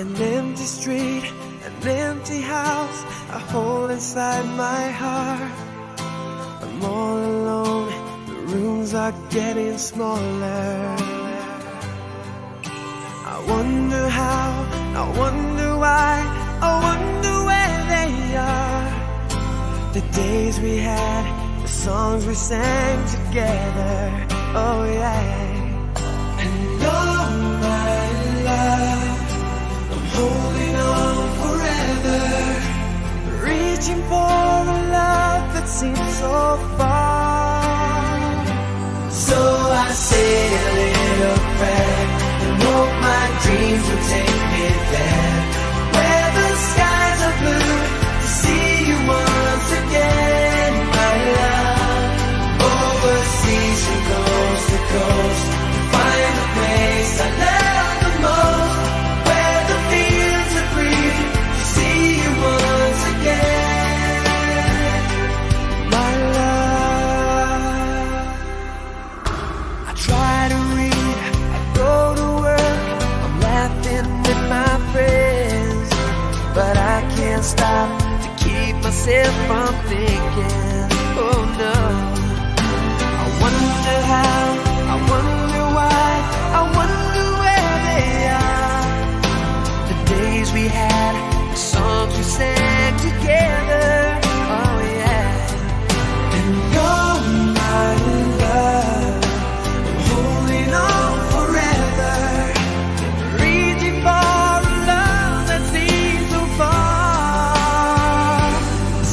An empty street, an empty house, a hole inside my heart. I'm all alone, the rooms are getting smaller. I wonder how, I wonder why, I wonder where they are. The days we had, the songs we sang together. Oh yeah. And all my love, I'm holding on forever, reaching for a love that seems so far. So I say a little prayer and hope my dreams will take me there, where the skies are blue, to see you once again, my love. Overseas from coast to coast, to find the place I love the most, where the fields are green, to see you once again, my love. I try to read, I go to work, I'm laughing with my friends, but I can't stop to keep myself from thinking. Oh no. I wonder how, I wonder why, I wonder where they are. The days we had, the songs we sang together. Oh yeah. And you're my love, I'm holding on forever, reaching for a love that seems so far.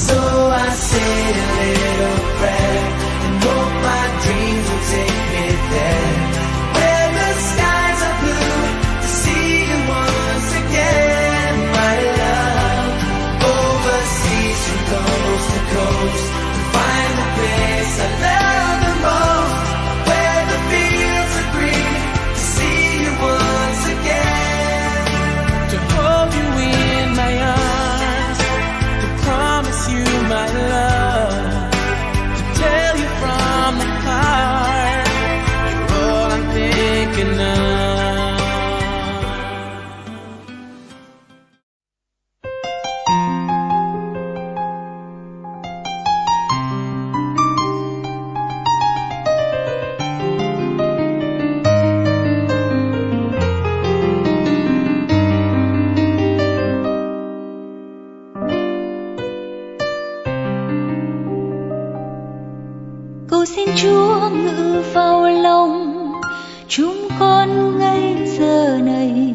So I say a little prayer and hope my dreams will take me there, where the skies are blue, to see you once again, my love. Overseas from coast to coast, to find the place I love the most, where the fields are green, to see you once again, to hold you in my arms, to promise you my love, to tell you from the heart, you're all I'm thinking of. Cầu xin Chúa ngự vào lòng chúng con ngay giờ này,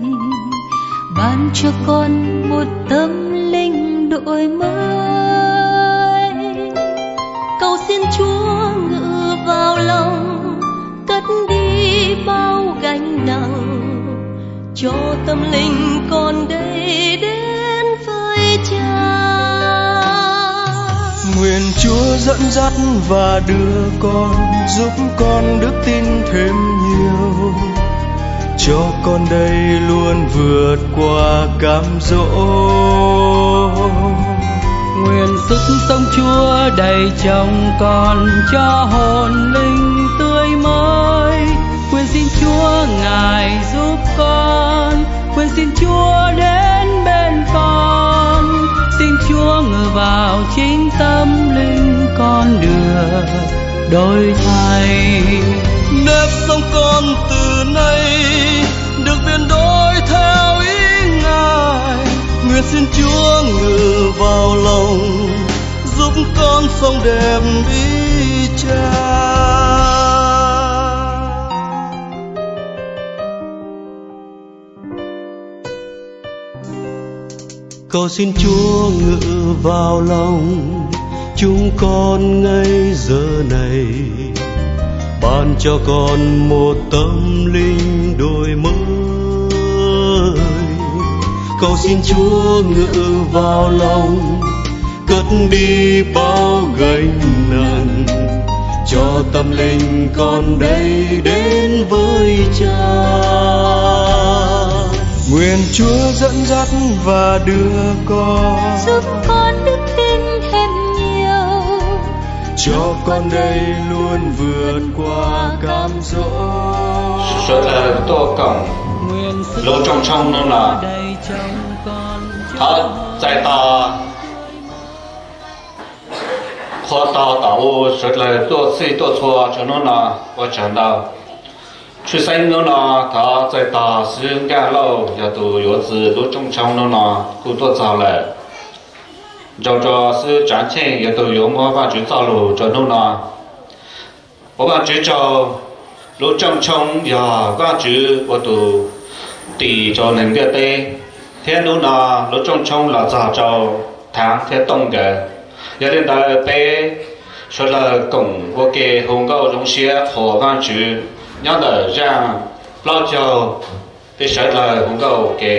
ban cho con một tâm linh đổi mới. Cầu xin Chúa ngự vào lòng, cất đi bao gánh nặng, cho tâm linh con đây đến với Cha. Nguyện Chúa dẫn dắt và đưa con, giúp con đức tin thêm nhiều, cho con đây luôn vượt qua cám dỗ. Nguyện sức sống Chúa đầy trong con, cho hồn linh tươi mới. Nguyện xin Chúa Ngài giúp con, nguyện xin Chúa đến bên con, xin Chúa ngự vào chính tâm linh con được đổi thay. Nếp sống con từ nay được biến đổi theo ý Ngài. Nguyện xin Chúa ngự vào lòng, giúp con sống đẹp ý Cha. Cầu xin Chúa ngự vào lòng chúng con ngay giờ này, ban cho con một tâm linh đổi mới. Cầu xin Chúa ngự vào lòng, cất đi bao gánh nặng, cho tâm linh con đây đến với Cha. Nguyện Chúa dẫn dắt và đưa con, giúp con đức tin thêm nhiều, cho con đây luôn vượt qua cám dỗ. Sawv daws tuaj koom. Lub rooj tshoob hnub no thov txais tos qhua tog tom u sawv dlawg tuaj txhij tuaj txhua rua hnub no ua tsaug ntau. Tshwj xeeb hnub no thov txais tos xib hwb Nkaj Lauj yog tus yuav txwv lub rooj tshoob hnub no kuj tuaj txog lawm. Nrog rua xib hwb Tsav Cheej yog tus yuav muab Vaajtswv txoj lug rua hnub no. Ua Vaajtswv tsaug, lub rooj tshoob yog Vaajtswv ua tus tis rua neeg ntiaj teb, thiab hnub no lub rooj tshoob los txog rau Thaav thiab Tooj nkawd. Yog li ntawd peb sawv dlawg koom ua ke hu nkauj zoo siab qhuas Vaajtswv nyob ntawm zaaj plaub caug, peb sawv dlawg hu nkauj ua ke.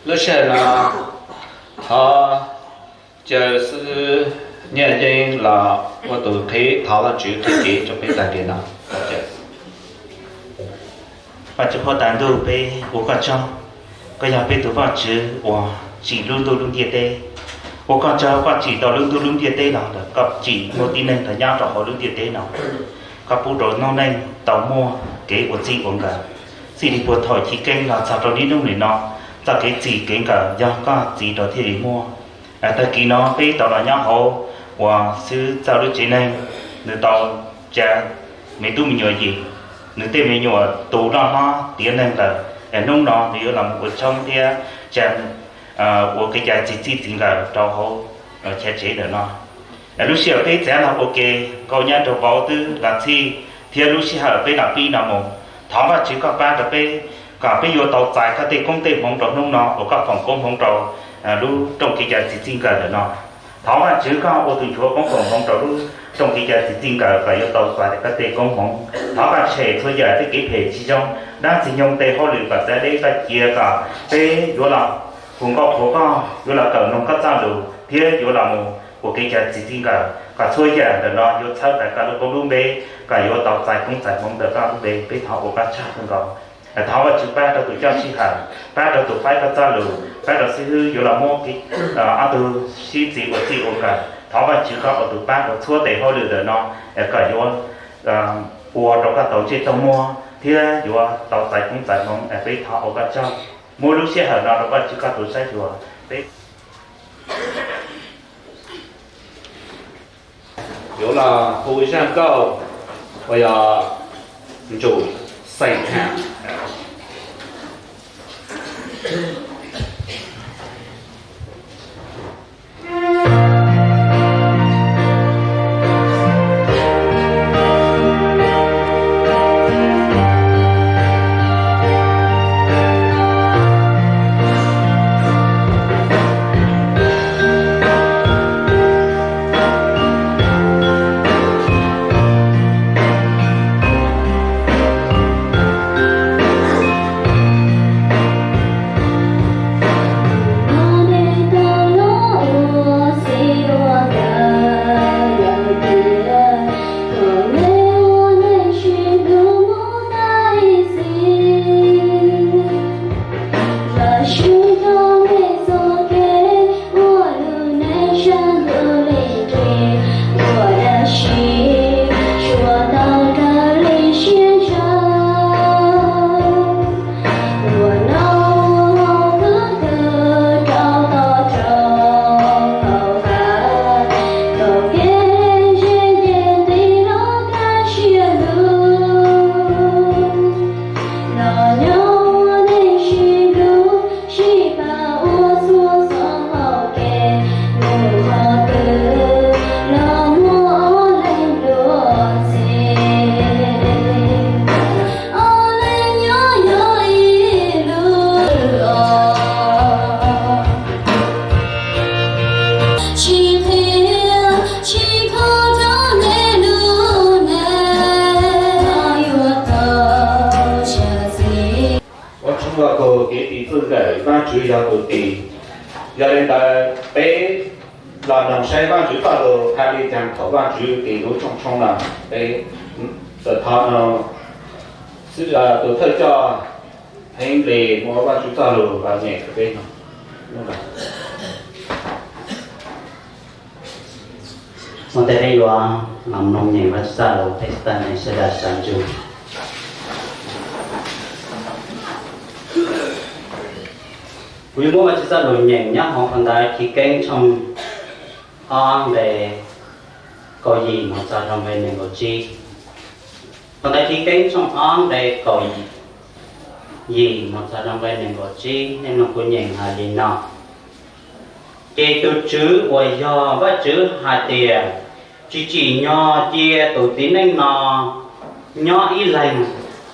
Lub sij hawm no thov caw xib hwb Nyiaj Yeeb los ua tus qhib thov Vaajtswv qhib kev rua peb taag kev no. Vaajtswv huab tais ntuj, peb ua koj tsaug, koj yog peb tug Vaajtswv uas tsim lub ntuj lub ntiaj teb. Ua koj tsaug koj tsim tau lub ntuj lub ntiaj teb los lawm, koj tsim muaj tib neeg tau nyob rau hauv lub ntiaj teb no. Koj pub rau noob neej tau muaj kev ua txij ua nkawm, txij li puag thaum chiv keeb los txog rau niaj hnub nim no, txoj kev txij kev nkawm yog koj txij rau thiaj li muaj. Tag kis no peb tau los nyob hauv uas xib hwb Txawj lub tsev neeg, nws tau tsa me tub me nyuam yim, nws tej me nyuam tus loj hlob tiav neeg lawm, es hnub no nws yuav los mus ua tshoob thiab tsa ua kev cai txi txij txi nkawm rau hauv chav tsev ntawm no. Lub sij hawm peb txav los ua ke, nkauj nyab nraug vauv twb los txhij, thiab lub sij hawm peb los pib no mus, thov Vajtswv koj pab rau peb, kom peb yuav tau txais koj tej koob tej hmoov rau hnub no uas koj foom koob hmoov rau lub rooj kev cai txi txij nkawm ntawm no. Thov Vajtswv koj ua tus nchuav koob foom hmoov rau lub rooj kev cai txi txij nkawm kom yuav tau txais koj tej koob hmoov. Thov koj tshem txhua yam tej kev phem tsis zoo, dab tsi nyoog tej hauj lwm kom txav deb, koj cia kom peb yuav los hu nkauj qhuas koj, yuav los kawm noog koj txoj lus thiab yuav los mus ua kev cai txi txij nkawm, kom txhua yam ntawm no yuav txhawb tau koj lub koob lub npe, kom yuav tau txais koob txais hmoov ntawm koj lub npe. Peb thov ua koj tsaug kawg nkaus. Thov Vajtswv pab rau tus coj sij hawm, pab rau tus faib koj txoj lus, pab rau xib hwb yuav los muab ob tug sib txis ua txij ua nkawm. Thov Vajtswv koj ua tus pab rau txhua tes hauj lwm ntawm no, kom yuav ua rau koj tau ntsej tau muag thiab yuav tau txais koob txais hmoov. Peb thov ua koj tsaug. Muab lub sij hawm no rau Vajtswv koj tus saib xyuas. Peb yuav los hu zaj nkauj uas yog Ntsuj Xeem Ham. Ua tsaug rau kev tiv txwj nkawm, Vajtswv yog tus tiv. Yog li ntawd peb los mloog saib Vajtswv txoj lus hais li cas thaum Vajtswv tiv lub tshooj tshoob no. Peb txawm thov tus thawj coj Heev Lis muab Vajtswv txoj lus los nyeem rau peb mloog. Ua ntej peb yuav los mloog nyeem Vajtswv txoj lus, peb sawv daws sawv ntsug. Kuv yuav muab Vajtswv txoj lus nyeem nyob hauv phau ntawv Chiv Keeb tshooj ob nqe kaum yim mus txog rau nqe nees nkaum tsib. Phau ntawv Chiv Keeb tshooj ob nqe kaum yim mus txog rau nqe nees nkaum tsib, nej mloog kuv nyeem hais li no: Ces tus Tswv uas yog Vajtswv hais tias, tsis tsim nyog cia tus txiv neej no nyob ib leeg.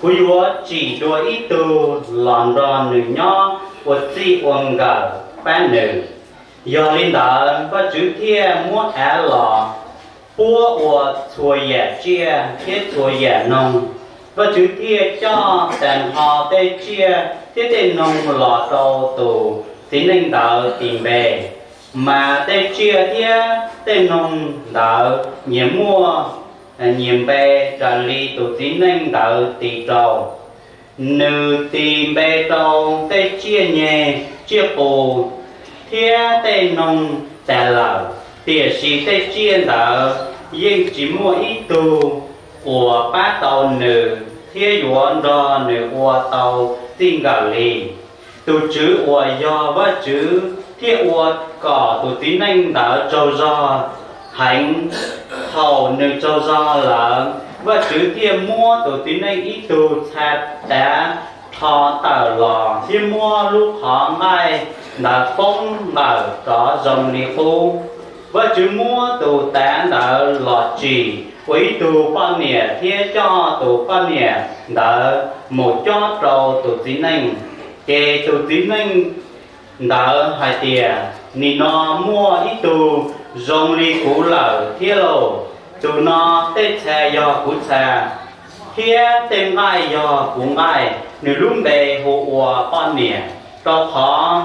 Kuv yuav tsim dua ib tug los nrog nws nyob ua txij ua nkawm pab nws. Yog li ntawd, Vajtswv thiaj muab av los puab ua txhua yam tsiaj thiab txhua yam noog. Vajtswv thiaj coj tag nrho tej tsiaj thiab tej noog los rau tus txiv neej ntawd tis npe. Mas tej tsiaj thiab tej noog ntawd nyias muaj nyias npe raws li tus txiv neej ntawd tis rau. Nws tis npe rau tej tsiaj nyeg, tsiaj qus, thiab tej noog tas lawm, tiam sis tej tsiaj ntawd yeej tsis muaj ib tug uas pab tau nws thiab yuav nrog nws ua tau txij nkawm li. Tus Tswv uas yog Vajtswv thiaj ua kom tus txiv neej ntawd tsaug zog heev. Thaum nws tsaug zog lawm, Vajtswv thiaj muab tus txiv neej ib tug txha tav rho tawm los thiab muab lub qhov nqaij ntawd foob nplawm rov zoo li qub. Vajtswv muab tus tav ntawd los tsim ua ib tug poj niam thiab coj tus poj niam ntawd mus cob rau tus txiv neej. Ces tus txiv neej ntawd hais tias, nim no muaj ib tug zoo li kuv lawm thiab lauj. Tus no tej txha yog kuv txha, thiab tej nqaij yog kuv nqaij. Nws lub npe hu ua poj niam, rau qhov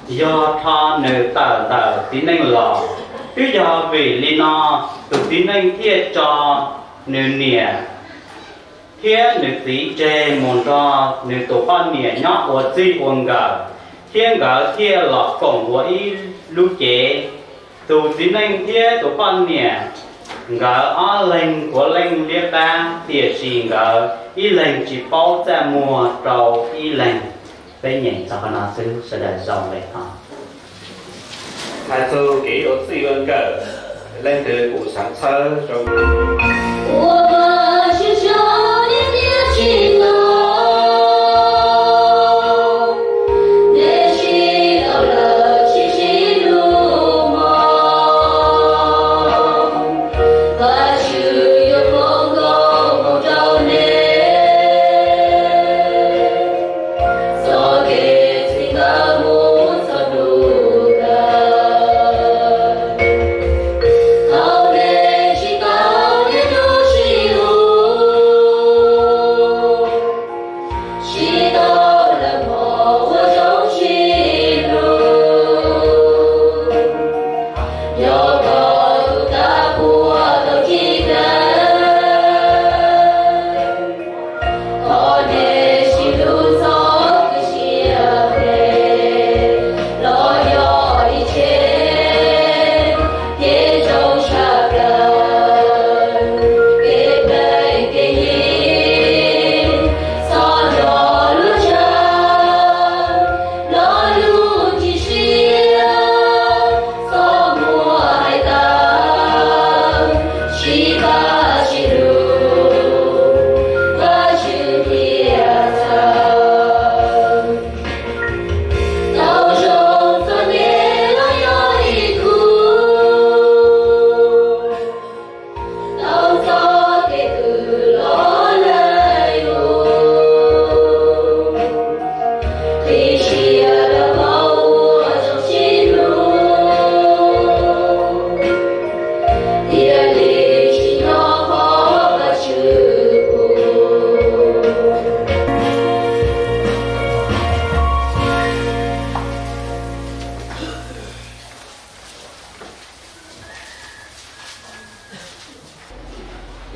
yog rho nws tawm ntawm txiv neej los. Twb yog vim li no tus txiv neej thiaj tso nws niam thiab nws txiv tseg mus nrog nws tus poj niam nyob ua txij ua nkawm, thiab nkawd thiaj los koom ua ib lub cev. Tus txiv neej thiab tus poj niam nkawd ob leeg puav leej liab qab, tiam sis nkawd ib leeg tsis paub txaj muag rau ib leeg. Peb nyeem txog qhov no xwb, sawv daws zoo li no. Hais txog kev ua txij ua nkawm, leej twg kuj xav txhawb rau. Ua siab zoo ib txhis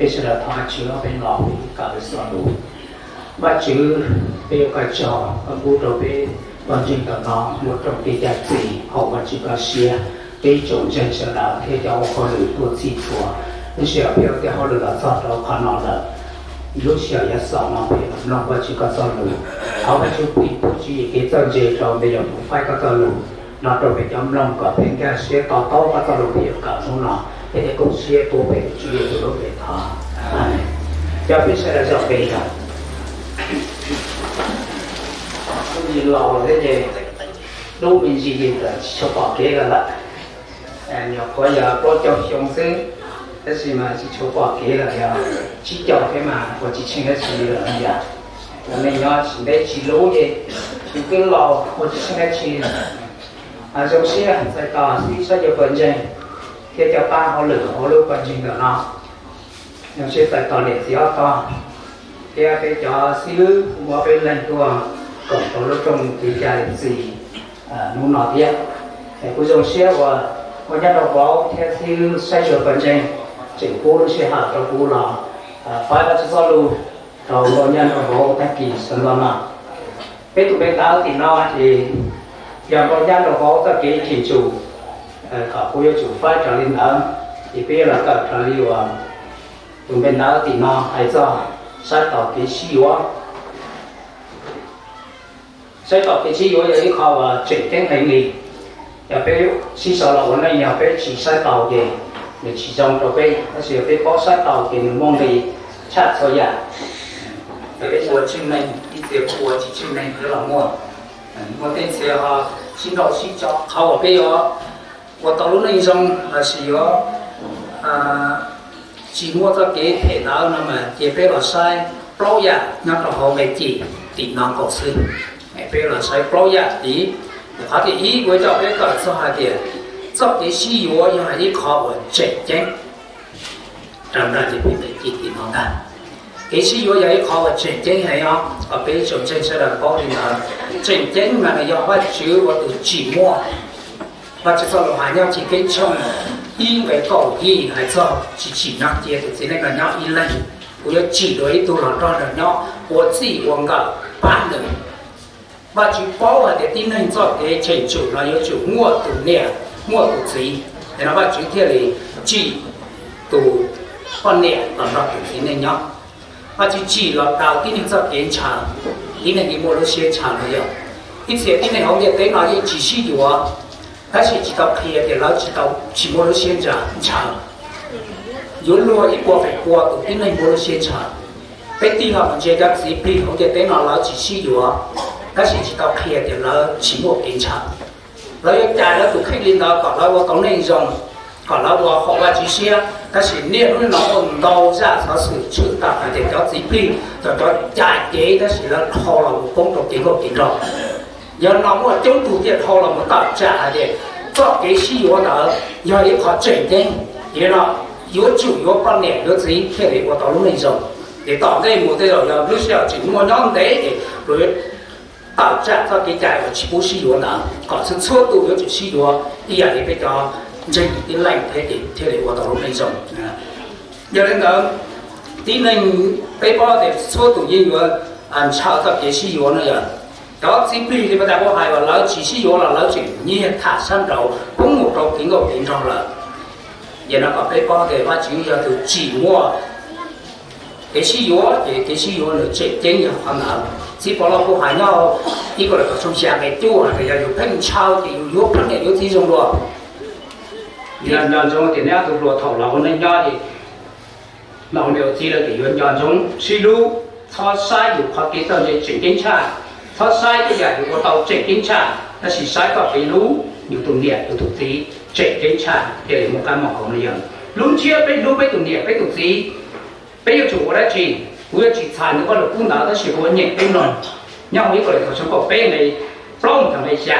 Peb sawv daws thov Vajtswv peb los peb kawm Vajtswv txoj lus. Vajtswv, peb yuav koj tsaug koj pub rau peb pawg ntseeg ntawm no muaj rooj kev cai txi haum Vajtswv koj siab. Peb tsoom ntseeg sawv daws thiab cov ua hauj lwm tuaj txhij txhua, lub sij hawm peb ua tej hauj lwm los txog rau qhov no lawm, lub sij hawm yav xaus no peb yuav mloog Vajtswv koj txoj lus. Thov Vajtswv pub tswv yim kev txawj ntse rau peb yuav faib koj txoj lus no rau peb cov mloog kom peb nkag siab to taub koj txoj lus peb yuav kawm hnub no. Peb thiaj koob siab tuav peb tus Tswv Yexus lub npe thov, amees. Cov peb sawv daws zaum pem yog, kuj yig laus thiab ces dub me ntsis yig tsis tshua pom kev lawm lawm. Nyuam qhuav yog plaub caug xyoo xwb, tab sis mas tsis tshua pom kev lawm, yog tsib caug thiab mas ua tsis tsheej dab tsi li lawm yom. Cov neeg nyob tsis ntev tsis luv ces yus twb laus ua tsis tsheej dab tsi. Zoo siab txais tos xib xwb cov pawg ntseeg thiab cov pab hauj lwm hauv lub pawg ntseeg ntawm no. Zoo siab txais tos niam txiv ob tog thiab peb cov xib hwb kuj muab peb leeg tuaj koom rau lub rooj kev cai txi hnub no thiab. Es kuj zoo siab uas nkauj nyab nraug vauv thiab xib hwb saib xyuas pawg ntseeg tseem pub lub sij hawm rau kuv los faib Vajtswv txoj lus rau nkauj nyab nraug vauv tag kis sawv ntxov no. Peb tus npe ntawv tim no ces yog nkauj nyab nraug vauv txoj kev cheem tsum, kom kuv yuav tsum faib raws li ntawd, ces peb yuav los kawm raws li uas tus npe ntawv tim no hais txog saib taus kev sib yuav. Saib taus kev sib yuav yog ib qho uas tseem ceeb heev li. Yog peb sib sau los ua neej yog peb tsis saib taus ces nws tsis zoo rau peb, tab sis yog peb paub saib taus ces nws muaj nqis tshaj txhua yam. Ces peb ua tsheej neeg ib txhia kuj ua tsis tsheej neeg thiab los muaj. Muaj tej txhia ho sib nrauj sib tso. Qhov uas peb yuav ua tau lub neej zoo lossis yuav tsis muaj txoj kev phem ntawd no mas cia peb los saib plaub yam nyob rau hauv Nqe Cim tim no nkaus xwb. Peb los saib plaub yam tid. Qhov thib ib kuv coj peb kawm txog hais tias txoj kev sib yuav yog ib qho uas tseem ceeb raws nraim li peb Nqe Cim tim no ntag. Kev sib yuav yog ib qho uas tseem ceeb heev os, kom peb tsoom ntseeg sawv daws paub li ntawd. Tseem ceeb mas nws yog Vajtswv ua tus tsim muaj. Vajtswv txoj lus hais nyob Chivkeeb tshooj ib nqe kaum yim hais txog tsis tsim nyog cia tus txiv neej no nyob ib leeg, kuv yuav tsim dua ib tug los nrog nws nyob ua txij ua nkawm pab nws. Vajtswv paub hais tias tib neeg txoj kev cheem tsum no yuav tsum muaj tus niam muaj tus txiv, es no Vajtswv thiaj li tsim tus poj niam los nrog tus txiv neej nyob. Vajtswv tsim los daws tib neeg txoj kev ntshaw, tib neeg yeej muaj lub siab ntshaw no yog. Ib txhia tib neeg hauv ntiaj teb no yeej tsis sib yuav, tab sis tsis tau qhia tias lawv tsis tau tsis muaj lub siab ntshaw. Yuav luag ib puas feem pua tus tib neeg muaj lub siab ntshaw. Peb tig los mus ntsia cov txiv plig hauv ntiaj teb no lawv tsis sib yuav, tab sis tsis tau qhia tias lawv tsis muaj kev ntshaw. Lawv yuav cais lawv tus kheej li ntawd kom lawv ua tau neej zoo, kom lawv ua haum Vajtswv siab, tab sis niaj hnub no muaj ntau zaj xov xwm tshwm tawm hais tias cov txiv plig txawm cov cais cev tab sis lawv dhau los mus poob rau kev nkauj kev nraug. Yog no muaj coob tug thiaj dhau los mus tawm tsam hais tias txoj kev sib yuav ntawd yog ib qho tseem ceeb, yog no yuav tsum yuav poj niam yuav txiv thiaj li ua tau lub neej zoo. Ces tom ntej mus tej zaum yog lub sij hawm tseem muaj nyob ntev ces luag yuav tawm tsam txoj kev cai uas tsis pub sib yuav ntawd kom txhua txhua tus yuav tsum sib yuav ib yam li peb cov ntseeg tib leej thiab ces thiaj li ua tau lub neej zoo. Yog li ntawd, tib neeg peb paub tias txhua tus yeej yuav ntshaw txoj kev sib yuav no yog cov txiv plig li pas tas kuv hais uas lawv tsis sib yuav los lawv tseem nyiag tham sab nraud poob mus rau kev nkauj kev nraug lawm. Yog no kom peb paub tias Vajtswv yog tus tsim muaj kev sib yuav, ces kev sib yuav nws tseem ceeb yog qhov ntawd. Txiv Pov Loj kuj hais nyob ib Kauleethaus tshooj xya nqe cuaj hais tias yog yus pheej ntshaw ces yus yuav poj niam yuav txiv zoo dua. Yog nco ntsoov tias neb ob tug hluas thaum los ua neej nyob ces los ua niam ua txiv lawm ces yuav nco ntsoov sib hlub, txhob saib yus qhov kev txawj ntse tseem ceeb tshaj, txhob saib tej yam yus ua tau tseem ceeb tshaj, tab sis saib koj kev hlub yus tus niam yus tus txiv tseem ceeb tshaj thiaj li muaj kab mob hauv no yog. Lub ntsiab peb hlub peb tus niam peb tus txiv, peb yuav tsum ua dab tsi? Kuv yuav tsis txhais ntawm Vajluskub ntawd tab sis kuv yuav nyeem peb mloog nyob hauv ib Kauleethaus tshooj kaum peb nqe plaub mus txog nqe xya.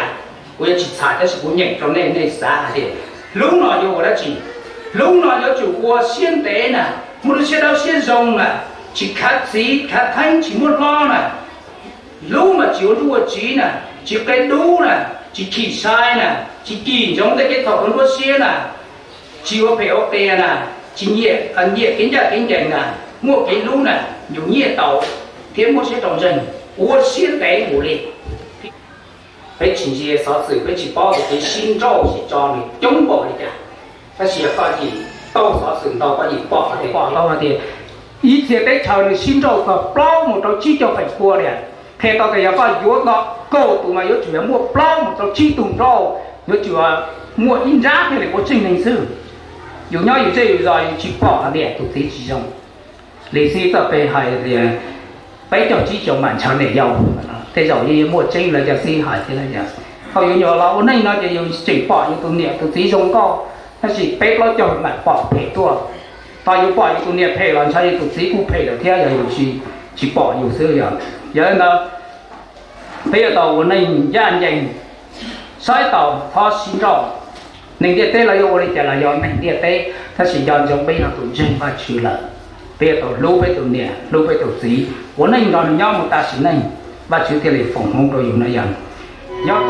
Kuv yuav tsis txhais tab sis kuv nyeem rau nej, nej xav hais tias hlub no yuav ua dab tsi? Hlub no yuav tsum ua siab ntev na, muaj lub siab dawb siab zoo na, tsis khav txiv khav theeb tsis muaj hlob na. Hlub mas tsis ua nruj ua tsiv na, tsis qe dub na, tsis chim sai na, tsis cim ntsoov tej kev txhaum rau nruab siab na, tsis ua phem ua qias na, Tsis nyiam, nyiam kev ncaj kev ncees na, muaj kev hlub na, yus nyiam tau thiab muaj siab rau ntseeg, ua siab ntev mus li. Peb tsis ntsia xov xwm, peb tsis paub tias kev sib nrauj sib tso nws coob npaum li cas, tab sis yog koj yim tau xov xwm ntau koj yim pom, pom tau hais tias ib txhia teb chaws nws sib nrauj txog plaub mus rau tsib caug feem pua li. Qhia tau tias yog koj yuav tau kaum tus mas yuav tsum yog muaj plaub mus rau tsib tug nrauj, yuav tsum muaj ib nrab thiaj li ua tseeb neeg xwb. Yus nyob yus zej yus zos yus tsis pom hais tias tus txiv tsis zoo. Li xib txoj peb hais tias peb caug tsib caug mam ntshaw niam yau, tej zaum yeej muaj tseeb lawv cov xib hais thiab. Thaum yus nyuam los ua neej no ces yus tseem pom yus tus niam tus txiv zoo nkauj, tab sis peb plaub caug mam pom phem tuaj. Thaum yus pom yus tus niam phem los ntshai yus tus txiv kuj phem lawm thiab, yog yus tsis, tsis pom yus xwb yog. Yog li ntawd, peb yuav tau ua neej ncaj ncees, saib taus txhob sib nrauj. Neeg ntiaj teb los yuav ua li cas los yog neeg ntiaj teb, tab sis nco ntsoov peb yog tus ntseeg Vajtswv lawm, peb yuav tau hlub peb tus niam hlub peb tus txiv, ua neej nrog nws nyob mus tas sim neej, Vajtswv thiaj li foom hmoov rau yus na yog. Nyob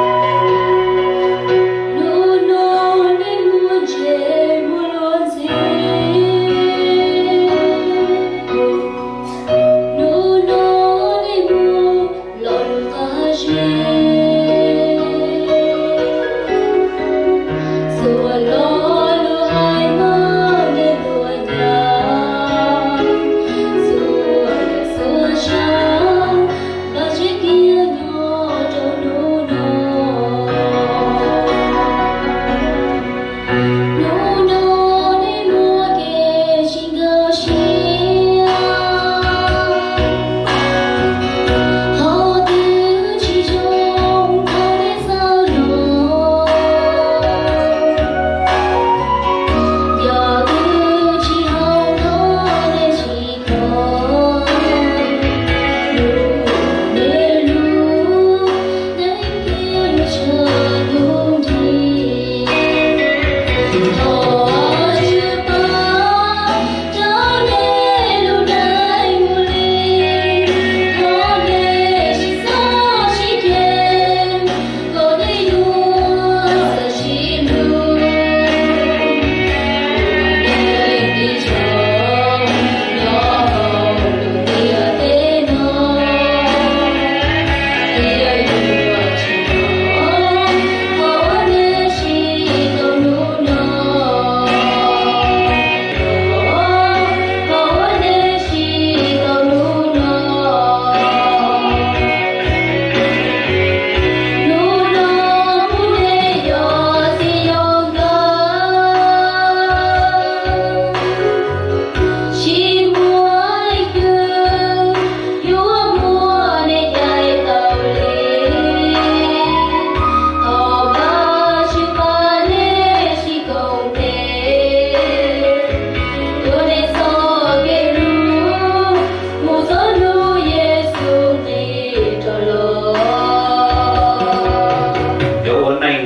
Yuav ua neej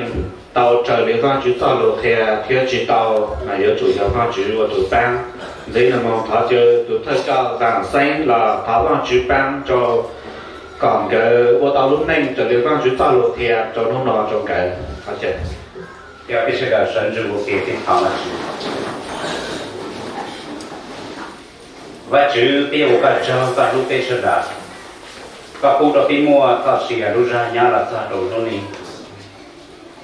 tau raws li Vajtswv txoj lus qhia thiab tsis tau mas yuav tsum yog Vajtswv ua tus paab. Ntxiv no mus thov caw tus thawj coj Vam Xeeb los thov Vajtswv paab rau kom nkawd ua tau lub neej raws li Vajtswv txoj lus qhia rau hnub no rau nkawd. Yog peb sawv daws sawv ntsug ua ke peb thov Vajtswv. Vajtswv, peb ua koj tsaug koj hlub peb sawv daws, koj pub rau peb muaj txoj sia lub zog nyob los txog rau hnub no.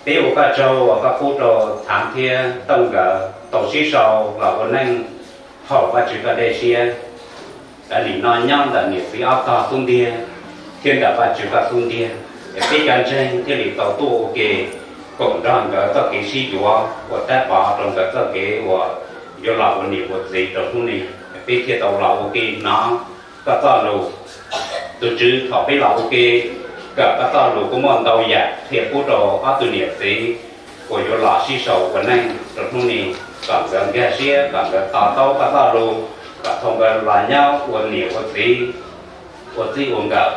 Peb ua koj tsaug uas koj pub rau Thaav thiab Tooj nkawd tau sib sau los ua neej thaum Vajtswv koj dej siab. Ntawm nim no nyob ntawm niam txiv ob tog xub ntiag thiab ntawm Vajtswv koj xub ntiag, es peb cov ntseeg thiaj li tau tuaj ua ke koom nrog nkawd txoj kev sib yuav ua tab pov rau nkawd txoj kev uas yuav los ua niam ua txiv rau hnub no. Peb thiaj tau los ua ke hnov koj txoj lus. Tus Tswv, thaum peb los ua ke kawm koj txoj lus kuj muaj ntau yam qhia pub rau ob tug niam txiv uas yuav los sib sau ua neej rau hnub no, kom nkawd nkag siab, kom nkawd to taub koj txoj lus, kom thaum nkawd los nyob ua niam ua txiv, ua txij ua nkawm,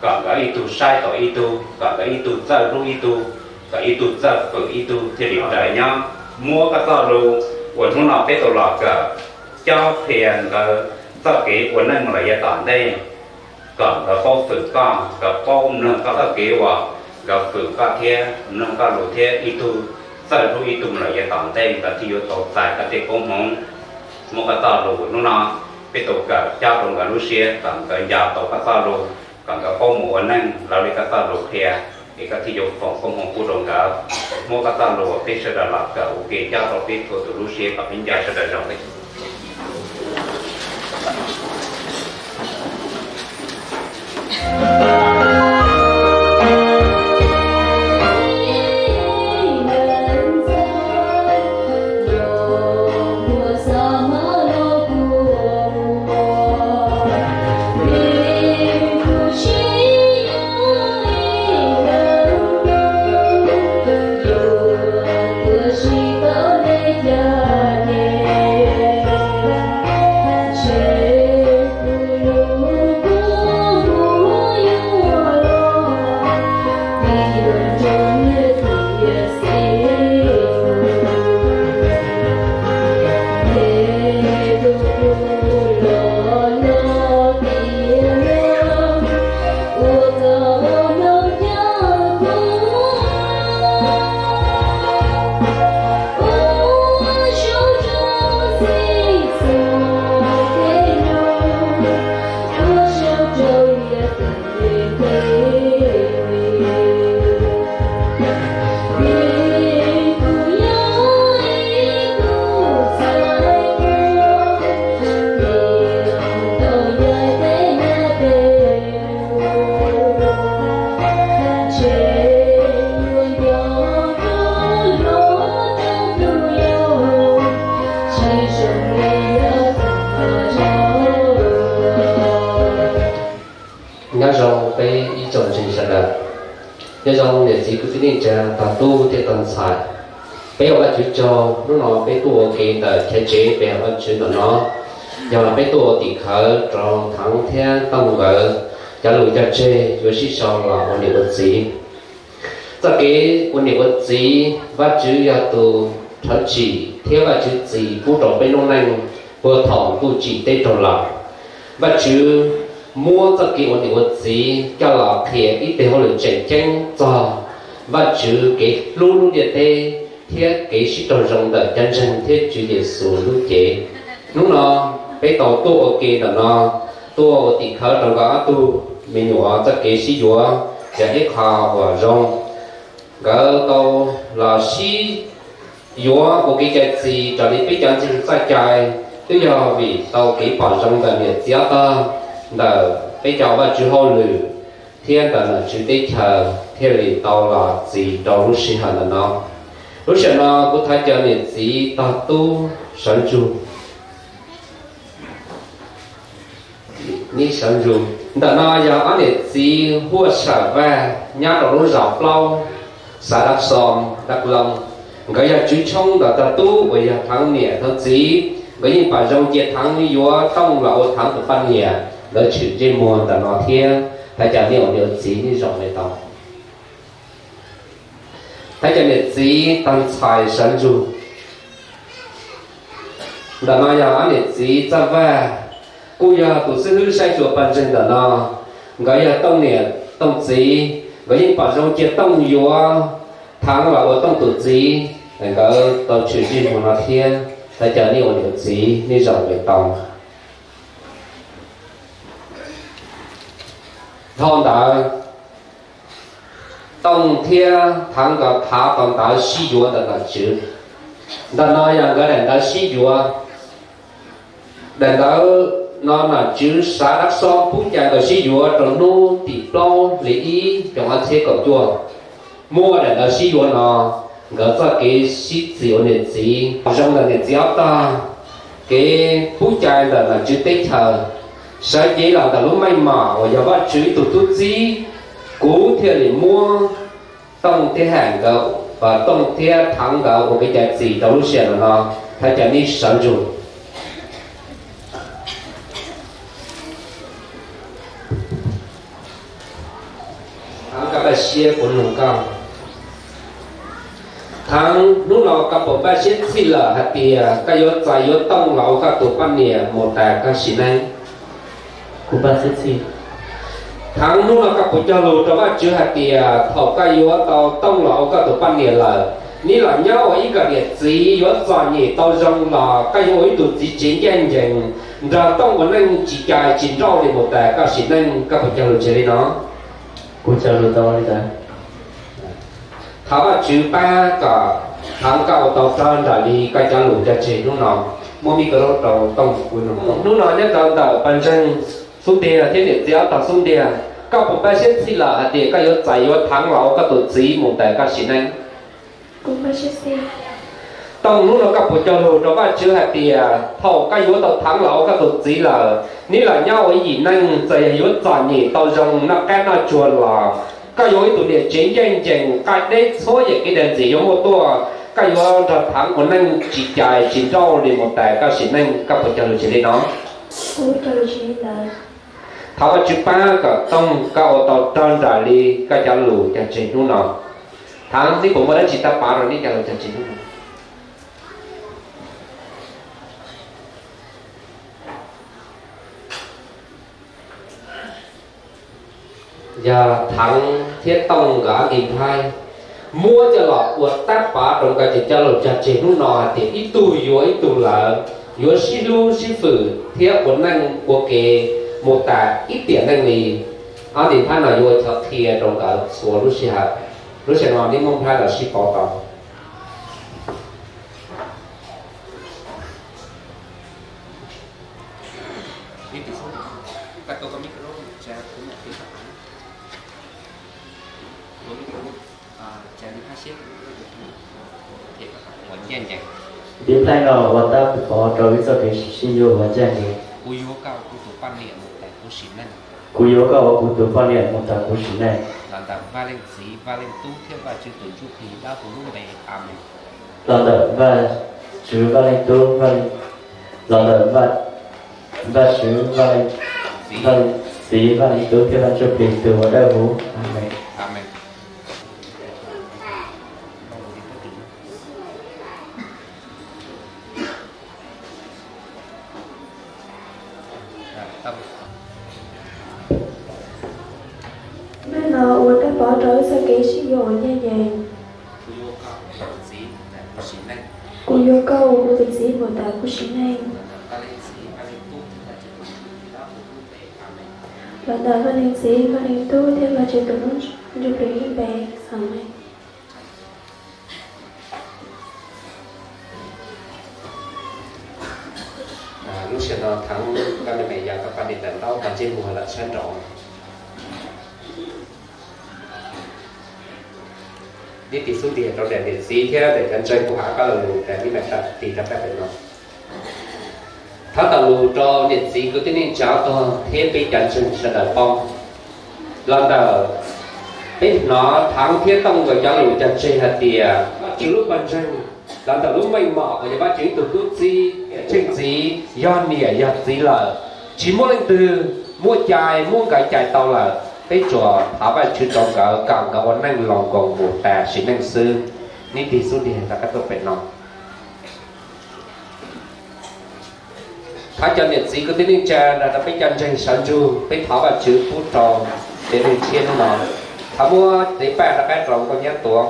kom nkawd ib tug saib taus ib tug, kom nkawd ib tug txawj hlub ib tug, kom ib tug txawj fwm ib tug thiaj li raws nyob. Muab koj txoj lus uas hnub no peb tau los kawm cob qhia nkawd txoj kev ua neej mus lawm yav tom ntej, kom nkawd paub fwm koj, nkawd paub mloog koj txoj kev uas nkawd fwm koj thiab mloog koj lus thiab ib tug txawj hlub ib tug mus lawm yav tom ntej, nkawd thiaj yuav tau txais koj tej koob hmoov. Muab koj txoj lus hnub no peb tau kawm coj rau nkawd lub siab kom nkawd nco tau koj txoj lus, kom nkawd paub mus ua neej raws li koj txoj lus qhia, es koj thiaj yuav foom koob hmoov pub rau nkawd. Muab koj txoj lus uas peb sawv daws los kawm ua ke coj rau peb txhua tus lub siab kom peb nco sawv daws zoo li. Nyob zoo peb ib tsoom ntseeg sawv daws, nyob zoo niam txiv kwv tij neej tsa tog tub thiab tog ntxhais. Peb ua Vajtswv tsaug hnub no peb tuaj ua ke ntawm chav tsev pe hawm Vajtswv ntawm no, yog peb tuaj ua tim khawv rau Thav thiab Tooj nkawd cov lus cog tseg yuav sib sau los ua niam ua txiv. Txoj kev ua niam ua txiv, Vajtswv yog tus rhawv tsim thiab Vajtswv txis pub rau peb noob neej puag thaum ntuj tsim teb raug los. Vajtswv muab txoj kev ua niam ua txiv coj los qhia ib teg hauj lwm tseem ceeb txog Vajtswv kev hlub lub ntiaj teb thiab kev sib raug zoo ntawm cov ntseeg thiab Tswv Yexus lub cev. Hnub no peb tau tuaj ua ke ntawm no, tuaj ua tim khawv rau nkawd ob tug me nyuam txoj kev sib yuav yog ib qho uas zoo. Nkawd tau los sib yuav ua kev cai txi raws li peb cov ntseeg txoj cai, twb yog vim tau kev pom zoo ntawm niam txiv ob tog, ntawm peb cov Vajtswv hauj lwm thiab ntawm nom tswv teb chaws thiaj li tau los txi rau lub sij hawm ntawm no. Lub sij hawm no kuv thov caw niam txiv tog tub sawv ntsug. Ntawm no yog ob niam txiv Huaj Sam Vaj nyob rau lub zos plaub, xav Dab Xoo, Dab Looj. Nkawd yog tswv tshoob ntawm tog tub uas yog Thav niam Thav txiv. Nkawd yeej pom zoo cia Thav yuav Tooj los ua Thav tus poj niam. Nkawd tshwm ntsej muag ntawm no thiab. Thov caw nej ua niam ua txiv nej zaum li tau. Thov caw niam txiv tog ntxhais sawv ntsug. Ntawm no yog ob niam txiv Txaj Vaj, kuj yog tus xib hwb saib xyuas pawg ntseeg ntawm no. Nkawd yog Tooj niam Tooj txiv, nkawd yeej pom zoo cia Tooj yuav Thav los ua Tooj tus txiv. Nkawd tau tshwm ntsej muag no thiab. Thov caw nej ua niam ua txiv nej zaum li tau. Dhau ntawd, Tooj thiab Thav nkawd phav tau ntawv sib yuav ntawm nom tswv. Ntawm no yog nkawd daim ntawv sib yuav. Daim ntawv no nom tswv xav Dab Xoo pub caw nkawd sib yuav rau hnub tim plaub hli ib xyoo ob txhiab kaum cuaj. Muaj daim ntawv sib yuav no, nkawd txoj kev sib txis ua niam txiv, zoo ntawm niam txiv ob tog, kev pub caw ntawm nom tswv teb chaws, sawv cev los ntawm lub meej mom uas yog Vajtswv ib tug tub txib, kuv thiaj li muab Tooj thiab Ham nkawd, Tooj thiab Thav nkawd ua kev cai txi rau lub sij hawm no. Thov caw nej sawv ntsug. Thav, koj npaj siab kuv nug koj. Thav, hnub no koj puas npaj siab txhij lawm hais tias koj yuav txais yuav Tooj los ua koj tus poj niam mus tas koj sim neej? Kuv npaj siab txhij. Thav, hnub no koj puas cog lus rau Vajtswv hais tias thaum koj yuav tau Tooj los ua koj tus poj niam lawm, Neb los nyob ua ib nkawm niam txiv yuav txom nyem tau zoo los koj yuav ua ib tug txiv tsev ncaj ncees nrog Tooj ua neej tsis cais tsis nrauj li mus tas koj sim neej, koj puas cog lus tseg li no? Kuv cog lus tau li ntawd. Thov Vajtswv pab kom Thov koj ua tau raug nraim li koj cov lus cog tseg hnub no. Muab mib kab laub rau Tooj. Hnub no nyob rau ntawm pawg ntseeg xub ntiag thiab niam txiv ob tog xub ntiag, koj puas npaj siab txhij lawm hais tias koj yuav txais yuav Thov los ua koj tus txiv mus tas koj sim neej? Tooj, hnub no koj puas cog lus rau Vajtswv hais tias thaum koj yuav tau Thov los ua koj tus txiv lawm, neb los nyob ua ib yim neej, txawm yog yuav txom nyem tau zoo noj qab noj tsuag los koj yuav ua ib tug niam tsev ncaj ncees, qaij deb txhua yam kev dag ntxias yuav muaj tuaj, koj yuav nrog Thov ua neej tsis cais tsis nrauj li mus tas koj sim neej, koj puas cog lus tseg li no? Thov Vajtswv pab kom Tooj koj ua tau raug nraim li koj cov lus cog tseg hnub no. Thov neb puas muaj dab tsi tab pov rau neb cov lus cog tseg hnub no? Yog Thov thiab Tooj nkawd ob tug ntxhais muab coj los ua tab pov rau nkawd cov lus cog tseg hnub no hais tias ib tug yuav ib tug lawm, yuav sib hlub sib fwm thiab ua neej ua ke mus tas ib tiam neej li. Ob tug ntxhais no yuav ua cov qhia rau nkawd txhua lub sij hawm. Lub sij hawm no neb muab nplhaib los sib pauv tau. Ntiv nplhaib no ua tab pov rau wb txoj kev sib yuav uas ncaj ncees. Kuv yuav koj ua kuv tus poj niam mus tas kuv sim neej. Kuv yuav koj ua kuv tus poj niam mus tas kuv sim neej. Los ntawm Vaj Leej Txiv, Vaj Leej Tub thiab Vaj Tswv tus Ntsuj Plig dawb huv lub npe, Amees. Los ntawm Vaj Tswv, Vaj Leej Tub, Vaj, los ntawm Vaj, Vaj Tswv, Vaj Leej, Vaj Leej Txiv, Vaj Leej Tub thiab Vaj Ntsuj Plig tus uas dawb huv, Amees. Amees. Hnub no ua tab pov rau wb txoj kev sib yuav uas ncaj ncees. Kuv yuav koj ua kuv tus txiv mus tas kuv sim neej. Los ntawm Vaj Leej Txiv, Vaj Leej Tub thiab Vaj Tswv tus Ntsuj Plig lub npe, Amees. Lub sij hawm no Thov koj me me yog koj poj niam ntawm ntaub koj ntsej muag lawm sab nraud. Neb tis xub ntiag rau daim niam txiv thiab daim cov ntseeg kuv hais koj lo lus tas neb mam tawm tis rau peb pem no. Thov tawm lus rau niam txiv kwv tij neej tsa tog thiab peb cov ntseeg sawv daws paub. Los ntawm peb hnov Thov thiab Tooj nkawd cov lus cog tseg hais tias Vajtswv lub pawg ntseeg, los ntawm lub meej mom uas yog Vajtswv ib tug tub txib, tsheej txiv, yog niam yog txiv lawm, tsis muaj leej twg muaj cai muab nkawd cais tau lawm. Peb tsuas thov Vajtswv rau nkawd kom nkawd ua neej los nkoos mus tas sim neej xwb. Neb tis xub ntiag rau koj tuaj pem no. Thov cov niam txiv kwv tij neej tsa nrog rau peb cov ntseeg sawv ntsug, peb thov Vajtswv pub rau tsev neeg tshiab hnub no. Thov muab tsev paj rov qab rau nkauj nyab tuav.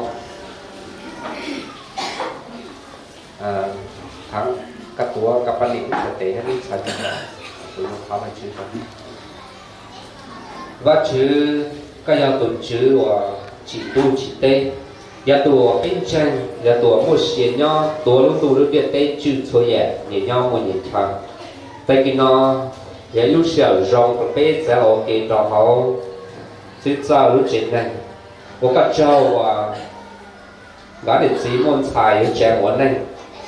Thov koj tuav koj poj niam ib txhais tes thiab ib txhais tes, kuv thov Vajtswv rau. Vajtswv, koj yog tus Tswv uas tsim ntuj tsim teb, yog tus uas peb ntseeg, yog tus uas muaj sia nyob tuav lub ntuj lub ntiaj teb tswj txhua yam nyias nyob muaj nyias chaw. Tag kis no yog ib lub sij hawm zoo rau peb txav ua ke rau hauv xwb txawj lub tsev neeg. Ua koj tsaug uas nkawd niam txiv muaj ntxhais yuav tsev ua neej.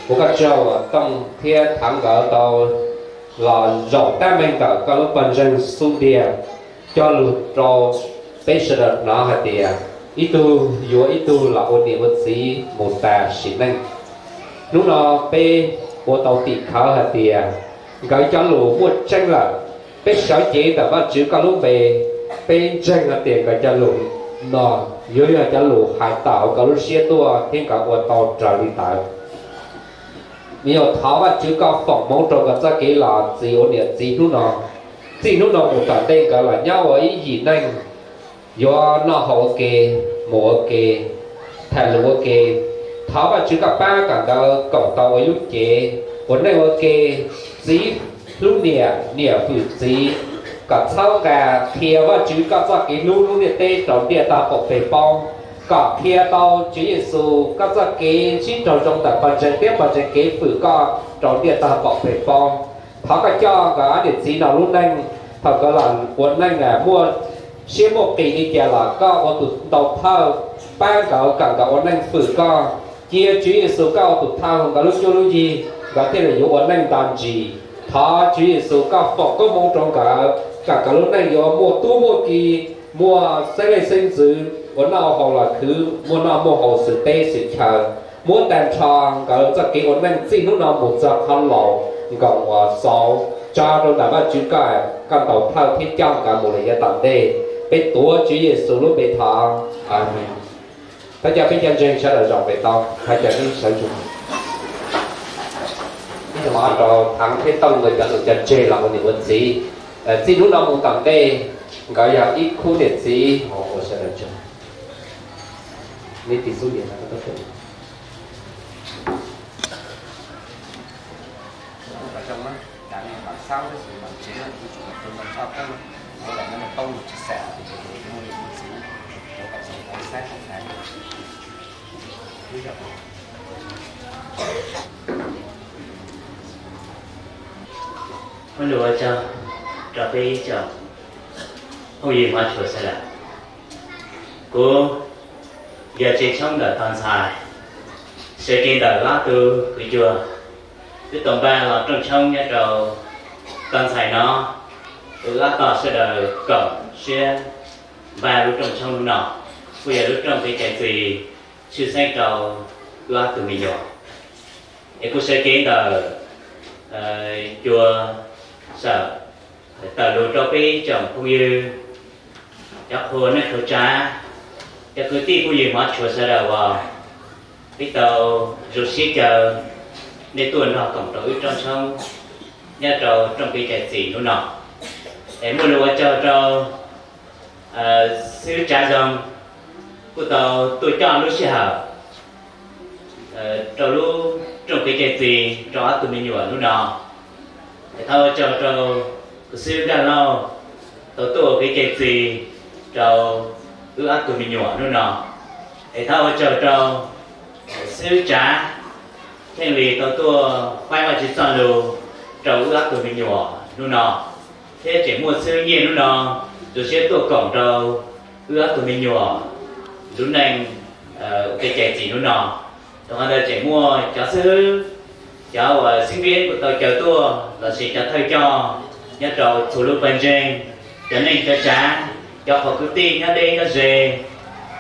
Ua koj tsaug uas Tooj thiab Thov nkawd tau los zaum tab meeg ntawm koj lub pawg ntseeg xub ntiag, cog lus rau peb sawv daws hnov hais tias ib tug yuav ib tug los ua niam ua txiv mus tas sim neej. Hnub no peb ua tau tim khawv hais tias nkawd cov lus muaj tseeb lawm. Peb sawv cev ntawm Vajtswv koj lub npe, peb ntseeg hais tias nkawd cov lus no yuav yog cov lus hais tawm hauv nkawd lub siab tuaj thiab nkawd ua tau raws li ntawd. Nws yog thov Vajtswv koj foom hmoov rau nkawd txoj kev los txis ua niam txiv hnub no. Txij hnub no mus tom ntej nkawd los nyob ua ib yim neej, yuav noj haus ua ke, mus ua ke, tham lus ua ke, Thov Vajtswv koj pab kom nkawd koom tau ua ib lub cev ua neej ua ke, txiv hlub niam, niam hwm txiv, kom txhawb nqa qhia Vajtswv koj txoj kev hlub lub ntiaj teb rau ntiaj tag qaum peg poob, kom qhia tau Tswv Yexus koj txoj kev ntsib raug zoo ntawm pawg ntseeg thiab pawg ntseeg kev hwm koj rau ntiaj tag qaum peg poob. Thov koj coj nkawd ob niam txiv no lub neej, thaum nkawd los ua neej muaj siab muaj qis li cas los koj ua tus ntaus thawj pab nkawd kom nkawd ua neej hwm koj. Cia Tswv Yexus koj ua tus thawj hwm nkawd lub cuab lub yig, nkawd thiaj li yuav ua neej nto ntsis. Thov Tswv Yexus koj foom koob hmoov rau nkawd, kom nkawd lub neej yuav muaj tub muaj ki, muaj xeeb leej xeeb ntxwv, ua noj ua haus los khwv, muaj noj muaj haus xwm teb xwm chaw. Muab tag nrho nkawd txoj kev ua neej txij hnub no mus txog qhov laus nkoos uas xaus tso rau ntawm Vajtswv koj, koj ntaus thawj thiab coj nkawd mus lawm yav tom ntej. Peb tuav Tswv Yexus lub npe thov, Amees. Thov coj peb cov ntseeg sawv daws zaum pem tau, thov coj peb sawv ntsug. Ib tug mov rau Thaj thiab Tooj nkawd cov niam cov tsev los ua niam ua txiv. Txij hnub no mus tom ntej nkawd yog ib khub niam txiv hauv ua sawv daws tsev. Neb tig xub ntiag no koj tau kawm. Muaj lus ua tsaug rau peb ib tsoom phooj ywg hmov tshua sawv daws. Kuv yog tsev tshoob ntawm tog ntxhais, sawv kev ntawm ob tug kwv cuag, wb tau npaj los rooj tshoob nyob rau tog ntxhais no. Wb ob tog sawv daws koom siab npaj lub rooj tshoob hnub no, kuj yog lub rooj kev cai txi tshwj xeeb rau wb ob tug me nyuam. Es kuv sawv kev ntawm cua sawm tawm lus rau peb tsoom phooj ywg, cov qhua neej qhua tsav, cov kwv tij phooj ywg hmov tshua sawv daws uas peb tau zoo siab caw nej tuaj nrog koom rau wb rooj tshoob nyob rau rooj kev cai txi hnub no. Es muaj lus ua tsaug rau xib hwb Tsav Zoo kuj tau tuaj coj lub sij hawm rau lub rooj kev cai txi rau ob tug me nyuam hnub no. Es thov ua tsaug rau kuv xib hwb Nkaj Lauj tau tuaj ua kev cai txi rau wb ob tug me nyuam hnub no. Es thov ua tsaug rau xib hwb Tsav Theej Lis tau tuaj faib Vajtswv txoj lus rau wb ob tug me nyuam hnub no, thiab tseem muaj xib hwb Nyiaj hnub no zoo siab tuaj koom rau wb ob tug me nyuam lub neej ua kev cai txi hnub no. Rau qhov ntawd tseem muaj cov xib hwb, cov uas xib npiab kuj tau caw tuaj lossis cov thawj coj nyob rau txhua lub pawg ntseeg, cov neej cov tsav, cov qhov kwv tij nyob deb nyob ze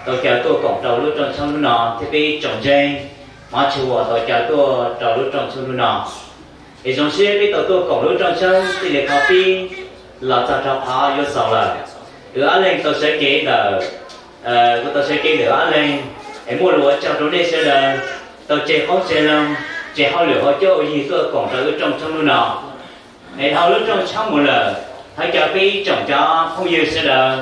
tau caw tuaj koom rau lub rooj tshoob hnub no thiab peb tsoom ntseeg hmov tshua uas tau caw tuaj rau lub rooj tshoob hnub no. Es zoo siab peb tau tuaj koom lub rooj tshoob txij li qhov pib los txog rau qhov yuav xaus lawm. Wb ob leeg tau sawv kev ntawm, kuv tau sawv kev ntawm wb ob leeg, es muaj lus ua tsaug rau nej sawv daws tau tseg qoob tseg loo, tseg hauj lwm hauv cuab hauv yig tuaj koom rau wb rooj tshoob hnub no. Es dhau lub rooj tshoob mus lawm, thov caw peb ib tsoom cov phooj ywg sawv daws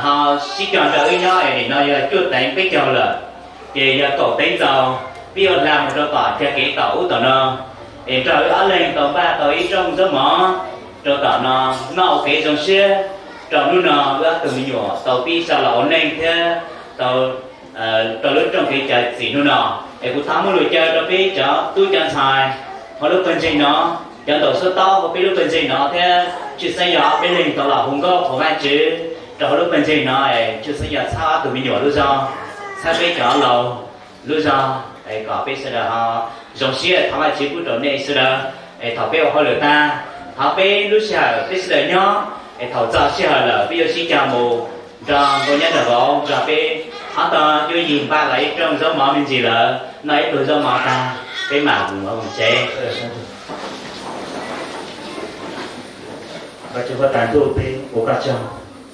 ho sib cog nrog wb nyob. Es nim no yog cuaj teev peb caug lawm, ces yog kaum teev txaus peb yuav hla mus rau tom cag kev tom ub tom no, es nrog wb ob leeg tau npaj tau ib rooj zaub mov rau tom no, noj ua kev zoo siab rau hnub no wb ob tug me nyuam tau pib sawv los ua neej thiab tau rau lub rooj kev cai txi hnub no. Es kuv thov muaj lus caw rau peb cov tub cov ntxhais hauv lub pawg ntseeg no, cov ntaus suab taub hauv peb lub pawg ntseeg no thiab tshwj xeeb yog ob peb leeg tau los hu nkauj qhuas Vajtswv rau hauv lub pawg ntseeg no, es tshwj xeeb yog txhawb ob tug me nyuam lub zog, txhawb peb cov laus lub zog, es kom peb sawv daws ho zoo siab. Thov Vajtswv pub rau nej sawv daws, es thaum peb ua hauj lwm tag, thov peb lub sij hawm peb sawv daws nyob, es thaum txog sij hawm lawm peb yuav sib cog mus nrog nkauj nyab nraug vauv nrog peb ob tog cuab yig npaj los ib rooj zaub mov me ntsis lawm, noj ib tug zaub mov tag peb mam mus tsev. Vajtswv huab tais ntuj, peb ua koj tsaug,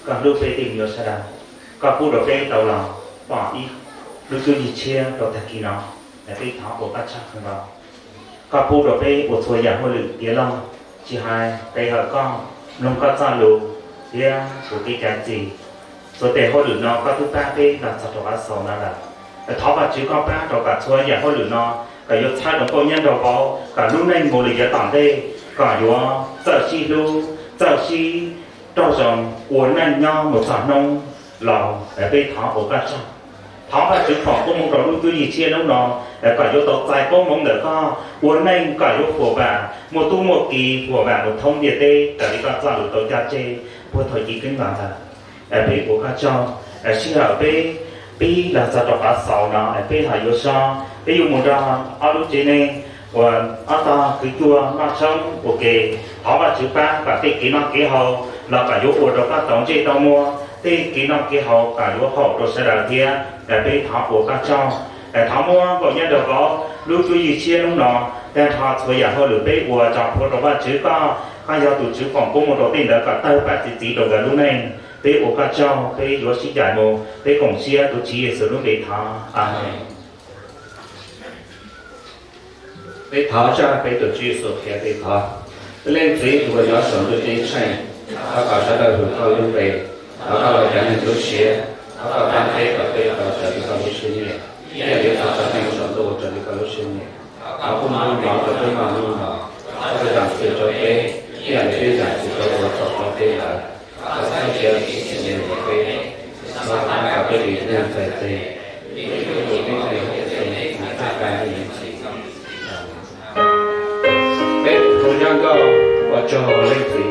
koj hlub peb tej me nyuam sawv daws, koj pub rau peb tau los pom ib lub cuab yig tshiab rau tag kis no, es peb thov ua koj tsaug kawg nkaus. Koj pub rau peb ua txhua yam hauj lwm tiav loj, tsis hais pe hawm koj, mloog koj txoj lus, thiab ua kev cai txi. Txhua tes hauj lwm no koj twb pab peb los txog rau qhov xaus no lawm. Thov Vajtswv koj pab rau kom txhua yam hauj lwm no kom yuav txhawb rau nkauj nyab nraug vauv kom lub neej mus li yav tom ntej kom yuav txawj sib hlub, txawj sib raug zoo, ua neej nyob mus txog hnub laus. Peb thov ua koj tsaug. Thov Vajtswv foom koob hmoov rau lub cuab yig tshiab hnub no kom yuav tau txais koob hmoov ntawm koj, ua neej kom yuav huam vam, muaj tub muaj ki huam vam mus thoob ntiaj teb raws li koj txoj lus tau cog tseg puag thaum chiv keeb los ntawd. Peb ua koj tsaug. Sij hawm peb pib los txog rau qhov xaus no peb ho yuav so, peb yuav mus nrog ob lub tsev neeg uas ob tog kwv cuaj noj tshoob ua ke. Thov Vajtswv pab kom tej kev noj kev haus los kom yuav ua rau koj tau ntsej tau muag, tej kev noj kev haus kom yuav haum rau sawv daws thiab. Peb thov ua koj tsaug. Thov muab nkauj nyab nraug vauv lub cuab yig tshiab hnub no, tag nrho txhua yam hauj lwm peb ua tso plhuav rau Vajtswv koj, koj yog tus Tswv foom koob hmoov rau tej ntawd kom tawg paj txi txiv rau nkawd lub neej. Peb ua koj tsaug, peb yuav sib cais mus, peb koom siab tuav Tswv Yexus lub npe thov. Amees. Peb thov zaj peb tus Tswv Yexus qhia peb thov. Leej Txiv tus uas nyob saum ntuj ceeb tsheej, thov kom sawv daws hwm koj lub npe, thov koj los cov neeg lub siab, thov koj pab peb kom peb tau raws li koj lub siab nyiam, ib yam li koj txhua tus saum ntuj ua raws li koj lub siab nyiam. Thov koj pub hnub no rau peb txhua hnub no, thov koj zam txim rau peb, ib yam li peb zam txim rau cov ua txhaum rau peb lawm. Thov koj txhawb nrhiav txoj kev txom nyem rau peb, thov koj pab kom peb dim neeg txais tes, peb dim neeg txais tes, peb dim neeg txais tes. Peb hu zaj nkauj ua tsaug Leej Txiv.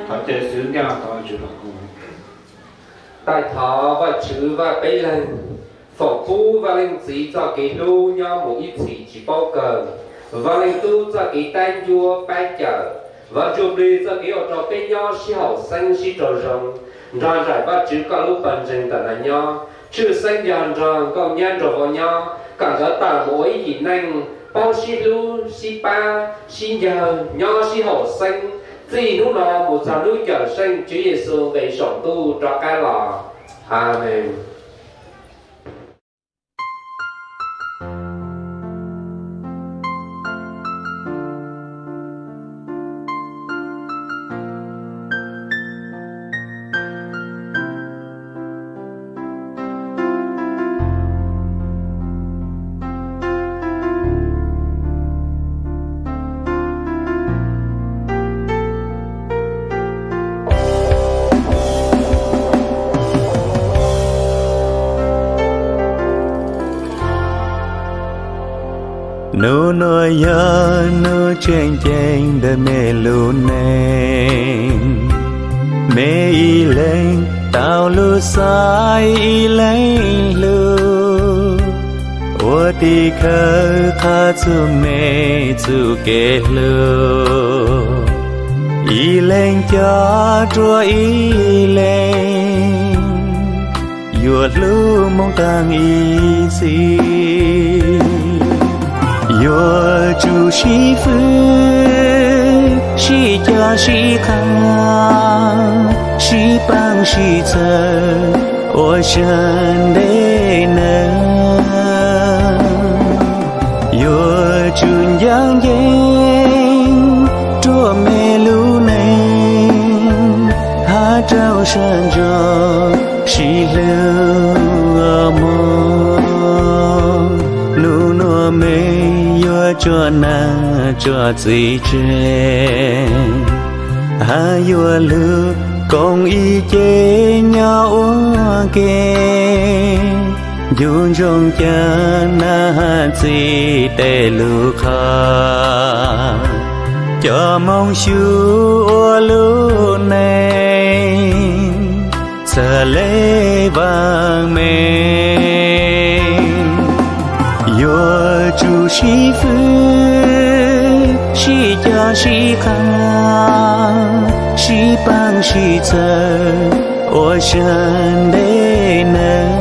Thov caw xwb nyob tau Vajtswv los kuj. Taij thov Vajtswv Vaj Peb Leeg, foom pub Vaj Leej Txiv txoj kev hlub nyob mus ib txhis tsis paub kawg, Vaj Leej Tub txoj kev tab ncuab pab cawm, Vaj Ntsuj Plig txoj kev ua rau peb nyob sib haum xeeb sib raug zoo, nrog nraim Vajtswv koj lub pawg ntseeg ntawm no nyob, tshwj xeeb yog nrog nkauj nyab nraug vauv nyob, kom nkawd tawm mus ua ib yim neej paub sib hlub sib pab sib ncawg nyob sib haum xeeb, txij hnub no mus txog hnub Cawmseej Tswv Yexus nqis saum ntuj rov qab los. Amees. Nub nuav yog nub tseem ceeb ntawm mej lub neej. Mej ib leeg tau lub xaiv ib leeg hlub, ua tim khawv qha txug mej txuj kev hlub. Ib leeg coj rua ib leeg, yuav hlub moog taag ib txhis. Yuav tsum sib fwv, sib coj sib qha, sib paab sib txhawb ua sab ntej neeg. Yuav tsum ncaaj nceeg rua mej lub neej, hab rau sab ntsuj sib hlub moog. Nub nuav mej yuav tsuas nam tsuas txiv tseg, hab yuav lug koom ib ce nyob ua ke. Ncu ntsoov ca nam hab txiv tej lug qha, coj moog xyuas ua lub neej txawj le vaam meej. Yuav tsum sib fwv, sib coj sib qha, sib paab sib txhawb ua sab ntej neeg.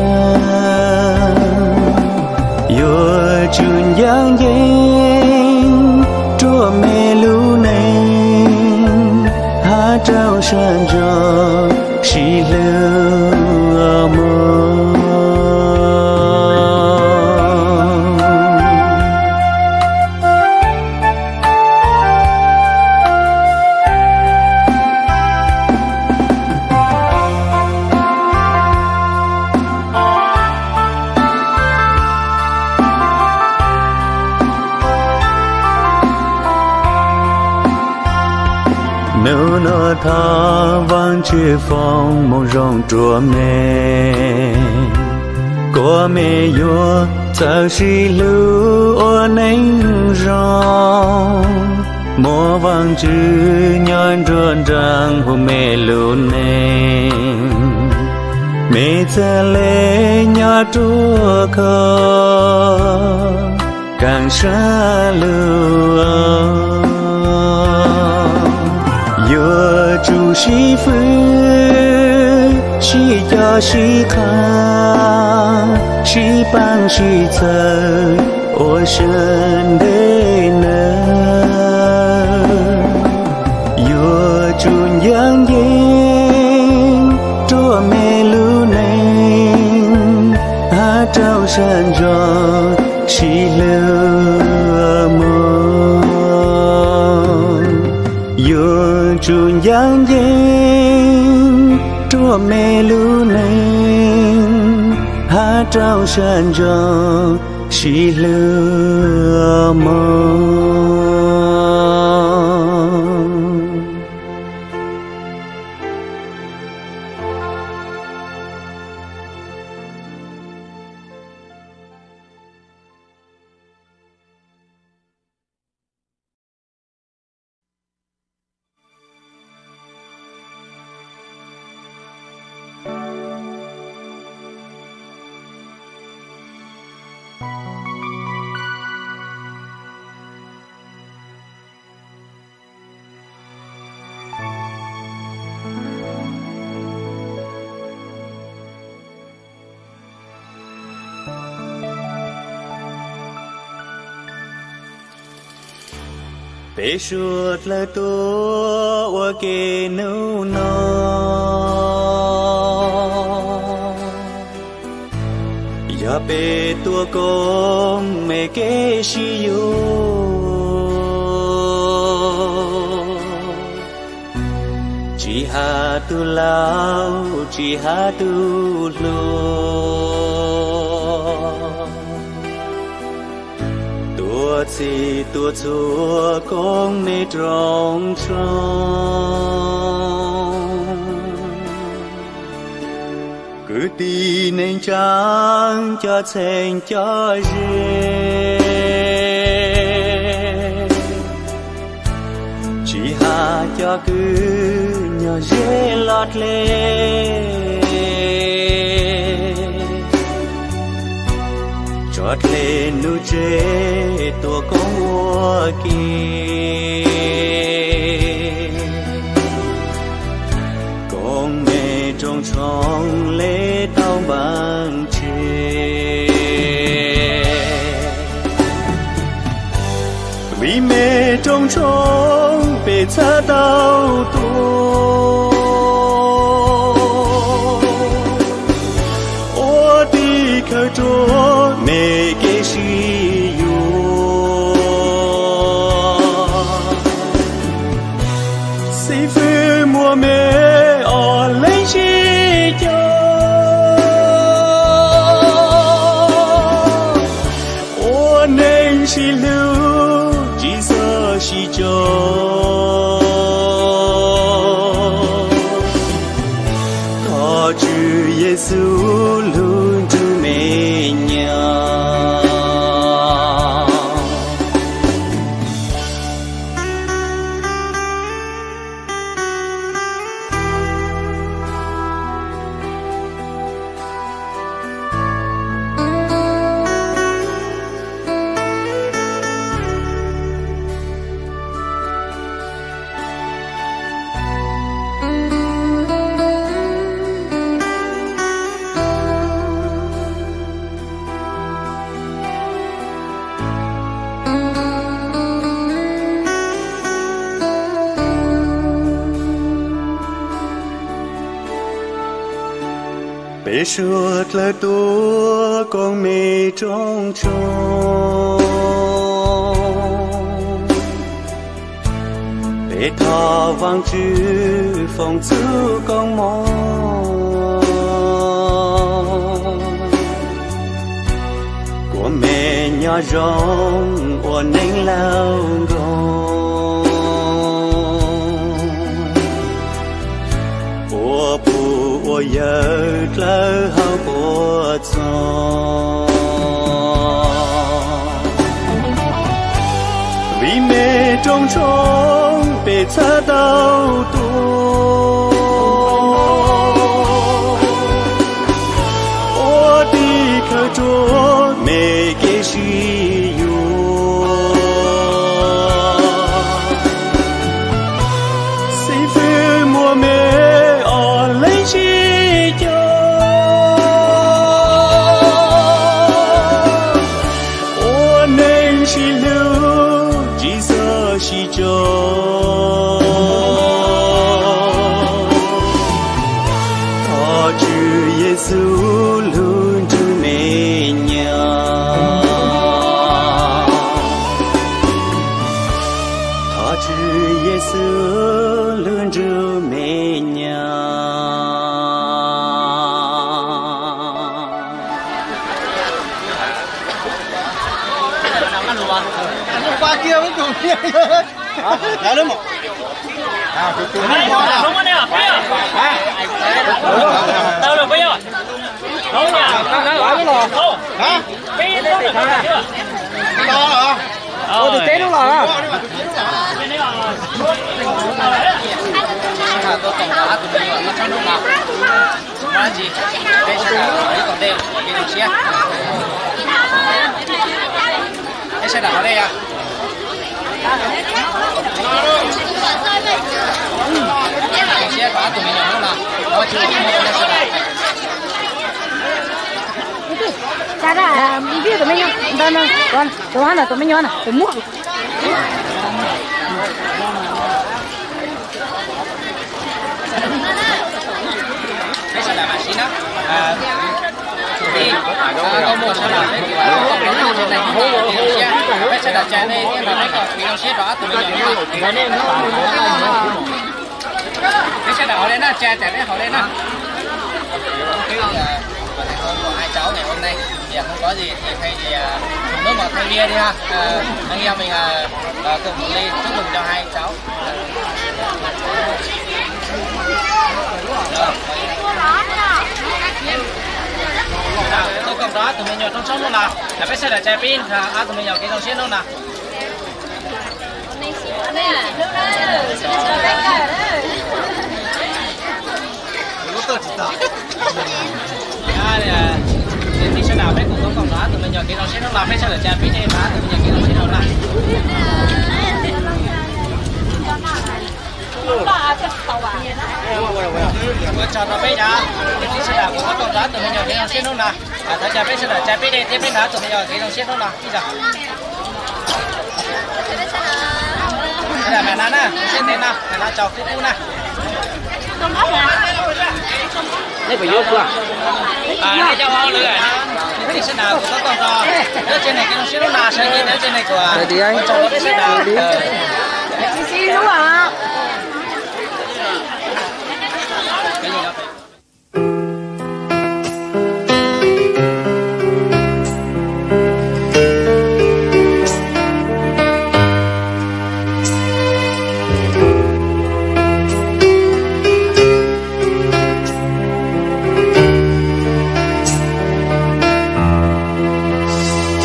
Yuav tsum Ncaj ncees ruaj me lub neej, hab rau sab ntsoog sib hlub mog. Nub nua thov Vaajtswv foom moov zoo rua me, kuas me yuav txawj sib hlub ua neej zoo, muaj Vaajtswv nyob nruab nraag huv me lub neej. Me txhad le nyob ruaj khov kaaj sab lug, yuav tsum sib fwb, sib cog sib qha, sib paab sib txhawb ua sab ntej nawb. Yuav tsum ncaaj nceeg ruaj me lub neej, hab rau sab ntsoog sib hlub mog. Yuav tsum ncaaj nceeg ruaj me lub neej, hab rau sab ntsoog sib hlub mog. Peb suav dlawg tuaj ua ke nub no, yog peb tuaj koob me kev sib yuav. Tsis has tug laug, tsis has tug hluas, tuaj txhij tuaj txhua koob me rooj tshoob. Kwv tij neej tsaa cov txheej cov ze, tsis has cov kws nyog ze los dlej, tso dlej nuj tseg tuaj koob ua ke. Koob me rooj tshoob le tau npaaj tseg, vim me rooj tshoob peb txhaj tau tuaj ua tim khawv rua me kev sib yuav. Xib fwb muaj me ob leeg sib cog, ua neej sib hlub tsis txhob sib tso. Thov Tswv Yexus lug nrug me nyuam. Peb suav dlawg tuav koom me rooj tshoob, peb thov Vaajtswv foom txuj koob moov, kuas me nyob zoo ua neej laug nkoog, ua pug ua yawg dlawb hawv puas txog. Vim me rooj tshoob peb txhaj tau tuaj ua tim khawv rua me kev sib yuav. Xib fwb muaj me ob leeg sib cog, ua neej sib hlub tsis txawj sib tso. Thov Tswv Yexus lug nrug me nyuam. Thov Tswv Yexus lug nrug me nyuam. Ua tus teb hnub los. Tuaj koom rau ob tug me nyuam no tshoob hnub no, tsis muaj dab tsi, peb sawv daws ib koom tes kev zoo siab. Peb sawv daws hauv dej yog zoo siab rau ob tug me nyuam hnub no, thov Tswv foom txuj koob moov rau nej sawv daws. Tus me nyuam ntawd no, tus hab no, tus me nyuam no, tus muam. Peb sawv daws mam sib na. Peb sawv daws tsa nej thiab los peb kom kev zoo siab rau ob tug me nyuam. Peb sawv daws hauv dej na, tsa tsam peb hauv dej na. Hai cháu ngày hôm nay thì không có gì thì thay vì nước ngọt thay bia đi ha. Anh em mình ờ, ờ, cùng một ly chúc mừng cho hai cháu. Tuaj koom rau ob tug me nyuam rooj tshoob hnub no, peb sawv daws tsa peb ob tug me nyuam kev zoo siab hnub no. Peb sawv daws peb kuj tuaj koom rau ob tug me nyuam kev zoo siab hnub no, peb sawv daws tsa peb nej pab ob tug me nyuam kev zoo siab hnub no. Ua tsaug rau peb na, peb sawv daws kuj tuaj koom rau ob tug me nyuam kev zoo siab hnub no. Thov caw peb sawv daws tsa peb nej thiab peb pab ob tug me nyuam kev zoo siab hnub no ib zaug. Sawv daws mam no na, siab ntev no, mam no tsaug kub kub na. Nej puas yuav kuv? Nej cov hauj lwm, nej sawv daws kuj tuaj koom rau, nyob tsev neeg kev zoo siab hnub no, sawv ntxov nyob tsev neeg kuj ua tsaug rau peb sawv daws.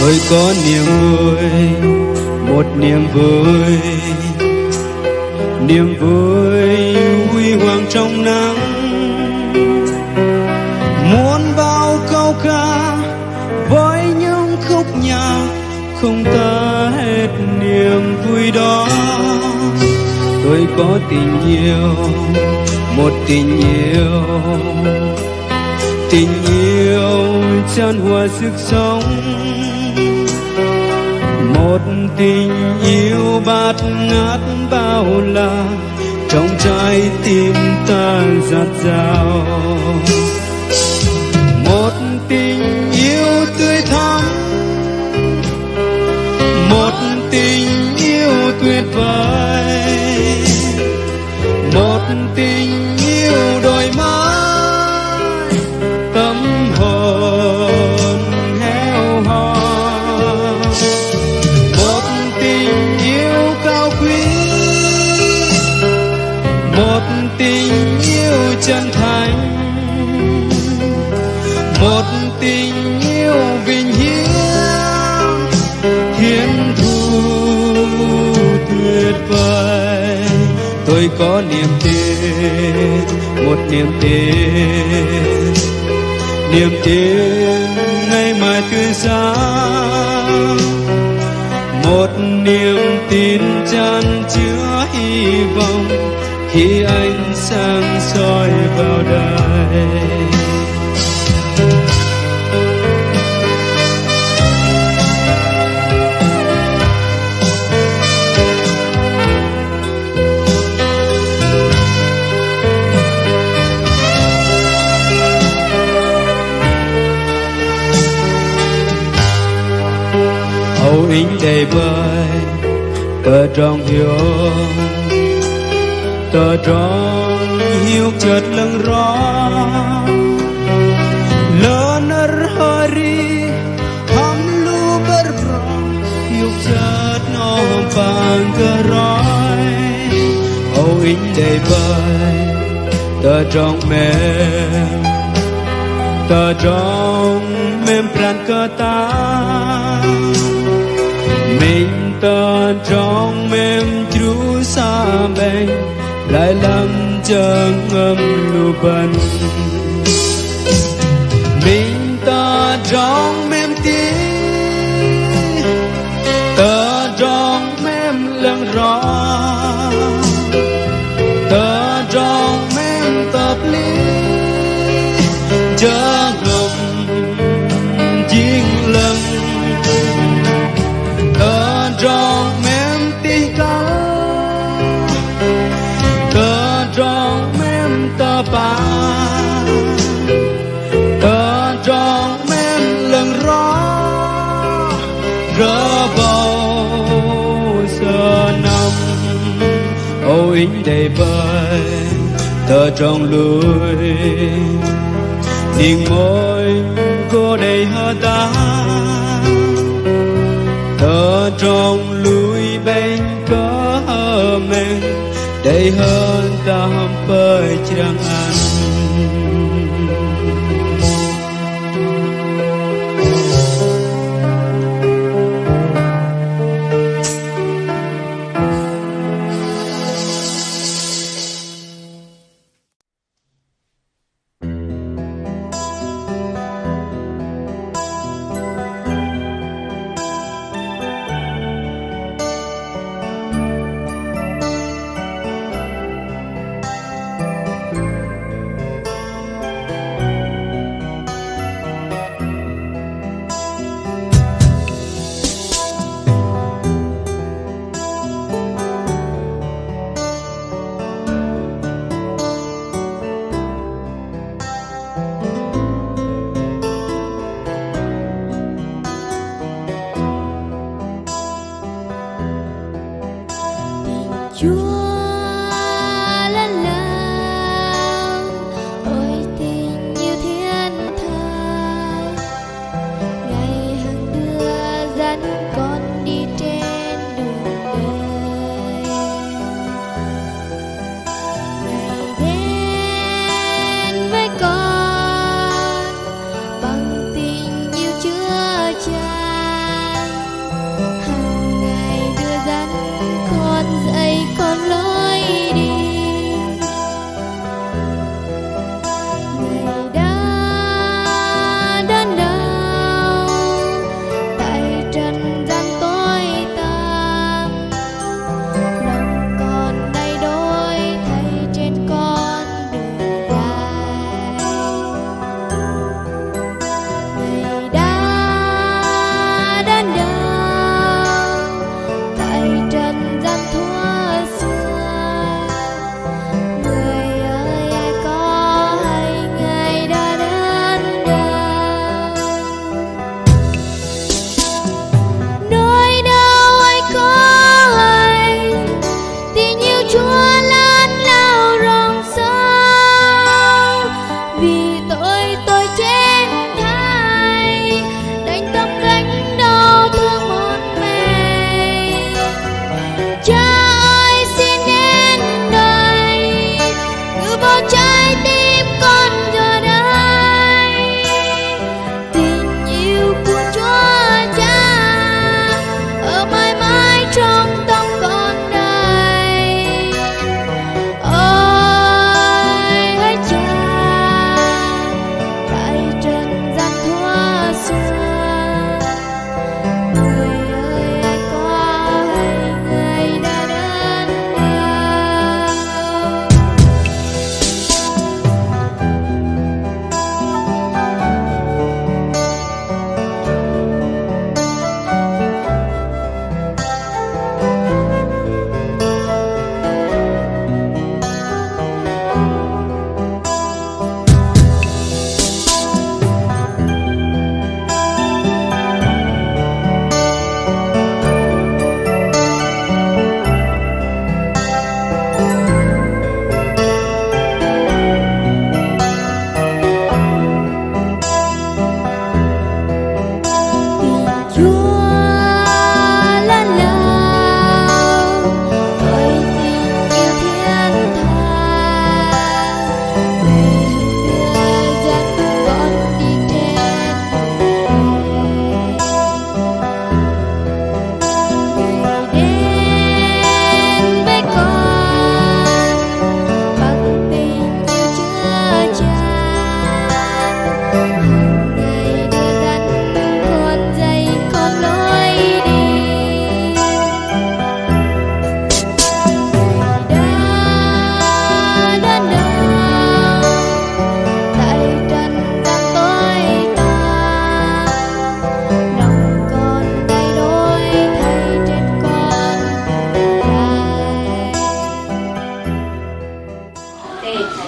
Tôi có niềm vui, một niềm vui, niềm vui huy hoàng trong nắng. Muôn bao câu ca với những khúc nhạc không tả hết niềm vui đó. Tôi có tình yêu, một tình yêu, tình yêu chan hòa sức sống, một tình yêu bạt ngát bao la trong trái tim ta dạt dào. Tình yêu đôi má, tâm hồn héo hon. Một tình yêu cao quý, một tình yêu chân thành, một tình yêu vinh hiển, thiên thu tuyệt vời. Tôi có niềm tin, một niềm tin, niềm tin ngày mai tươi sáng, một niềm tin chan chứa hy vọng khi ánh sáng soi vào đời. Hậu inh đầy vơi, tơdrong hiu, tơdrong hiu chơt lơng ro. Lơ năr hơri, hăm lu bơr ro, hiu chơt no pang kơ roi. Hậu inh đầy vơi, tơdrong mem, tơdrong mem pran kơ ta. Mem tơdrong mem cru sa beng, lai lam jơng ngăm lu bơ̆n. Mem tơdrong mem tij, tơdrong mem lơng ro, tơdrong mem tơpli, jơng ngăm jing lơng, tơdrong mem tij ka, tơdrong mem tơpa, tơdrong mem lơng ro, ro bau sa năm. Hậu inh đầy vơi, tơdrong lui, ning môi cô đầy hơ ta, tơdrong lui beng kơ hơ meng, đầy hơn ta hăm pơi chrang ăn.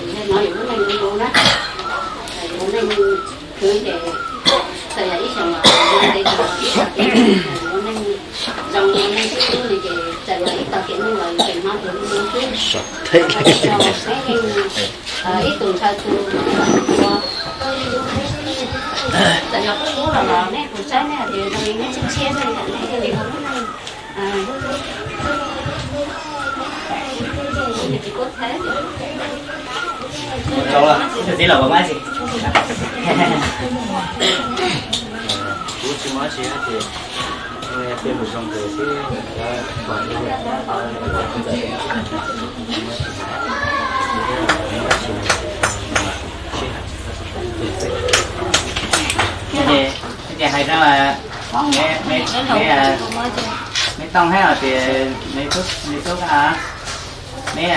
Hnov yus lub neej zoo na, yus lub neej khwv ces txawm yog ib xyoos los ntev, ib xyoos los ib xyoos, yus lub neej zoo, yus lub neej sib hlub no ces txawm yog ib tog kev neej los yus tseem hnov yus lub neej xwb. Peb yeej ib tug ntshaw tus, txawm yog peb hlub los los nej kuj saib nej hais tias zoo li nej tshiab tshiab xwb, nej thiaj li ua lub neej Txiv los mab si. Kuv tsis muaj dab tsi ces, ces hais rau me tooj hab hais tias me tub, me tub, neb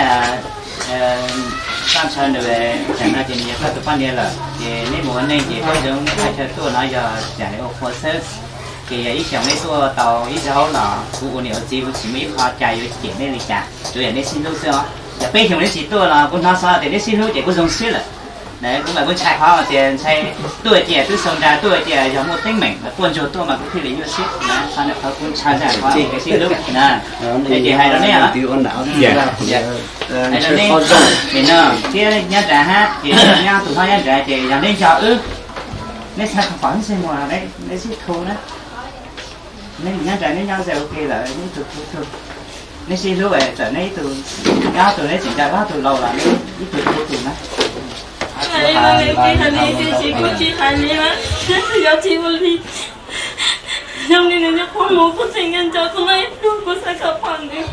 txaj ntshaw nws, tsam no ces nws yog koj tus poj niam lawm ces neb mus ua neej ces peb zoo hais chaw tuaj no yog tsam ua qhua xwb. Ces yog ib xyoos neb tuaj tau ib zaug los kuv ua niam ua txiv kuv tsis muaj ib qho cai yuav cem neb li cas, tsuas yog neb sib hlub xwb os. Yog peb xyoos neb tsis tuaj los kuv hnov xov tias neb sib hlub ces kuv zoo siab lawm. Kuv mas kuv ntshai qhov tias ntshai tuaj cia twb xau nra, tuaj cia yog muaj teeb meem los quaj ntsuag tuaj mas kuv thiaj li nyuaj siab na. Qhov no qhov kuv ntshai zaj qhov sib hlub na. Es ces hais rau neb, hais rau neb, nim no thiab nyob nrad hab ces nyob tus hlob nyob nrad ces yog neb nco wb, neb txhaj pom wb ntsej muag, neb sib thu na. Neb nyob nrad neb nyob ze ua ke lawm neb ib tug thu tug, neb sib hlub txawm neb ib tug, ob tug neb tseem nco ob tug laus los neb ib tug thu tug na. Kuv tsis hais li, yog tsis ua li, yog li nws nyuam qhuav mus kuv tseem nco kuv leej tug, kuv xav kom pom nws,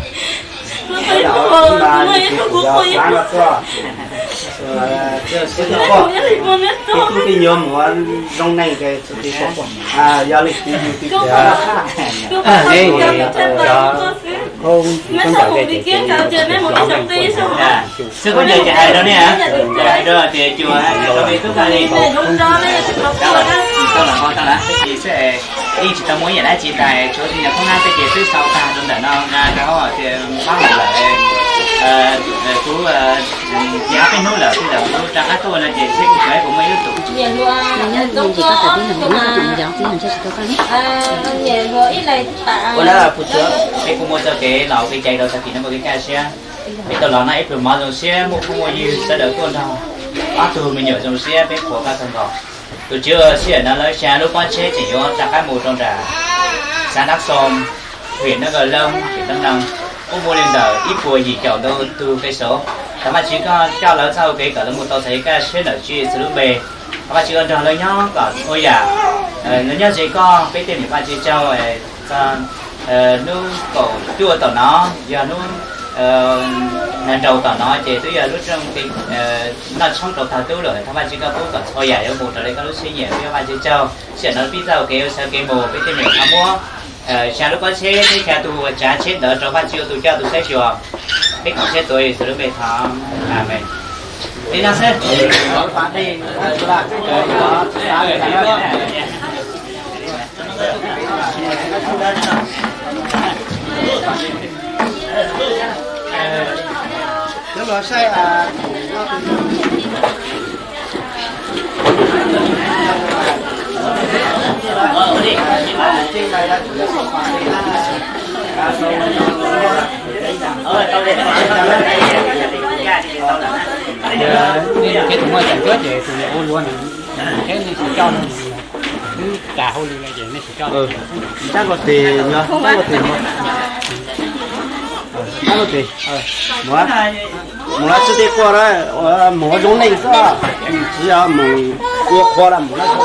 kuv leej tug, kuv leej tug kuv quaj ib pliag. Kuv ib leeg mus neb tug, kuv pom neb tug, kuv pom neb tug, kuv pom neb tug xwb. Neb txhob mus li kiag nkaus ces neb mus ib zaug teb ib zaug. Xwb kuv ncaws ces hais rau nej, hais rau tias cuag rau me tub koj li. Tau lawm, tau lawm, xwb es yeej tsis tau muaj ib yam dab tsi tas, tshuav tus nyuam qhuab nab tej ces twb xaus tag rau ntawm no na, rau tias pab mus lawm. Kuv cia ob peb hnub lawm, tej zaum kuv rov qab tuaj no ces seb kuv tsuas kuv muaj ib lub tus. Peb kuj muaj txoj kev los kev cai rau tag kis no muaj kev kaj siab. Peb tau los no ib pluag mov zoo siab, muaj phooj muaj ywg sawv daws tuaj nrog ob tug me nyuam zoo siab, peb qhuas koj txog nkaus. Tus Tswv, sij hawm no lawv xya lub pob tsheb tseem yuav rov qab mus rau nram xav Nab Xoo, hwm Nab Nkaus Loob, tim Nab Noo, kuj muaj li ntawm ib puas yim caum ntau tus pes xov. Thov Vajtswv koj coj lawv txoj hau kev kom lawv mus tau txais kev kaj siab ntawm Tswv Yexus lub npe. Thov Vajtswv ua nrog lawv nyob kom txhua yam, lawv nyob ze koj, peb tej niam Vajtswv tsaug txog hnub kaum cuaj tom no, yog hnub nag nraud tom no ces twb yog lub rooj noj tshoob rau tag tub lawm. Thov Vajtswv koj pub kom txhua yam yuav mus raws li koj lub siab nyiam, peb Vajtswv tsaug. Sij hawm no pib txoj hau kev ua sawv kev mus, peb tej niam qhov muab xya lub pob tsheb thiab xya tus uas tsav tsheb ntawd rau Vajtswv ua tus coj tus saib xyuas. Peb koom siab tuav Yexus lub npe thov, Amees. Li no xwb. Ces tus muaj cov cuab ces tus niam ua luaj nws, thiab nej tsis coj no, twb tas hauj lwm no ces nej tsis coj. Tab los tes, tab los tes, tab los tes, mus, mus lawv tsis tej quaj na, mus ua zoo neej xwb, tsis yog mus ua qhua los mus lawv.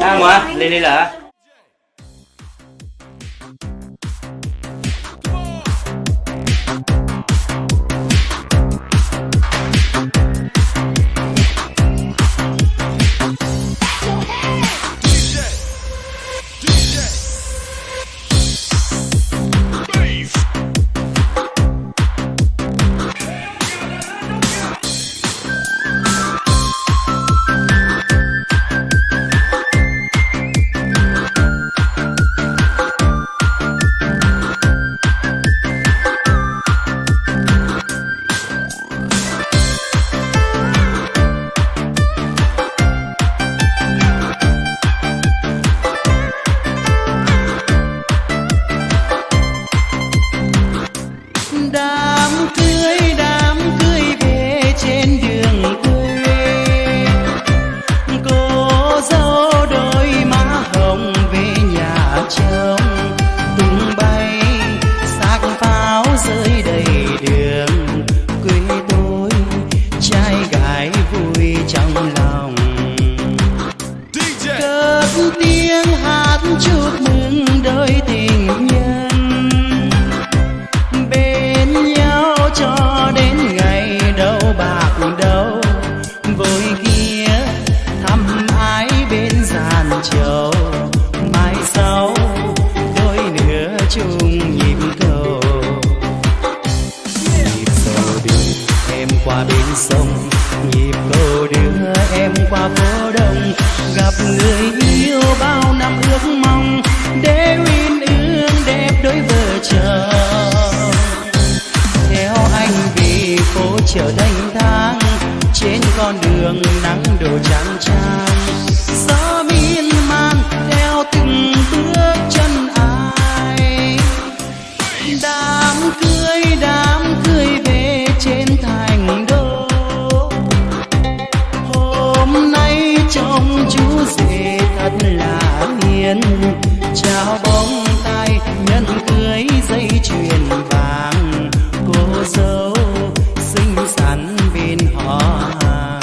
Ua, mus li li lawm. Đám cưới, đám cưới về trên đường quê. Cô dâu đội má hồng về nhà chồng, tung bay xác pháo rơi đầy đường. Quê tôi trai gái vui trong lòng. Cất tiếng hát chúc mừng đôi tình nhân, bên nhau cho đến ngày đầu bạc đầu. Vội kia thăm ai bên gian châu, mai sau đôi lứa chung nhịp cầu. Nhịp cầu đưa em qua bến sông, nhịp cầu đưa em qua phố đông. Gặp người yêu bao năm ước mong, để uyên ương đẹp đôi vợ chồng. Theo anh về phố chợ Thanh Thang, trên con đường nắng đổ chang chang. Gió miên man theo từng bước chân ai. Đám cưới, đám cưới về trên thành đô. Hôm nay trông chú rể thật là hiền, trao bông tai, nhẫn cưới, dây chuyền vàng. Cô dâu xinh xắn bên họ hàng.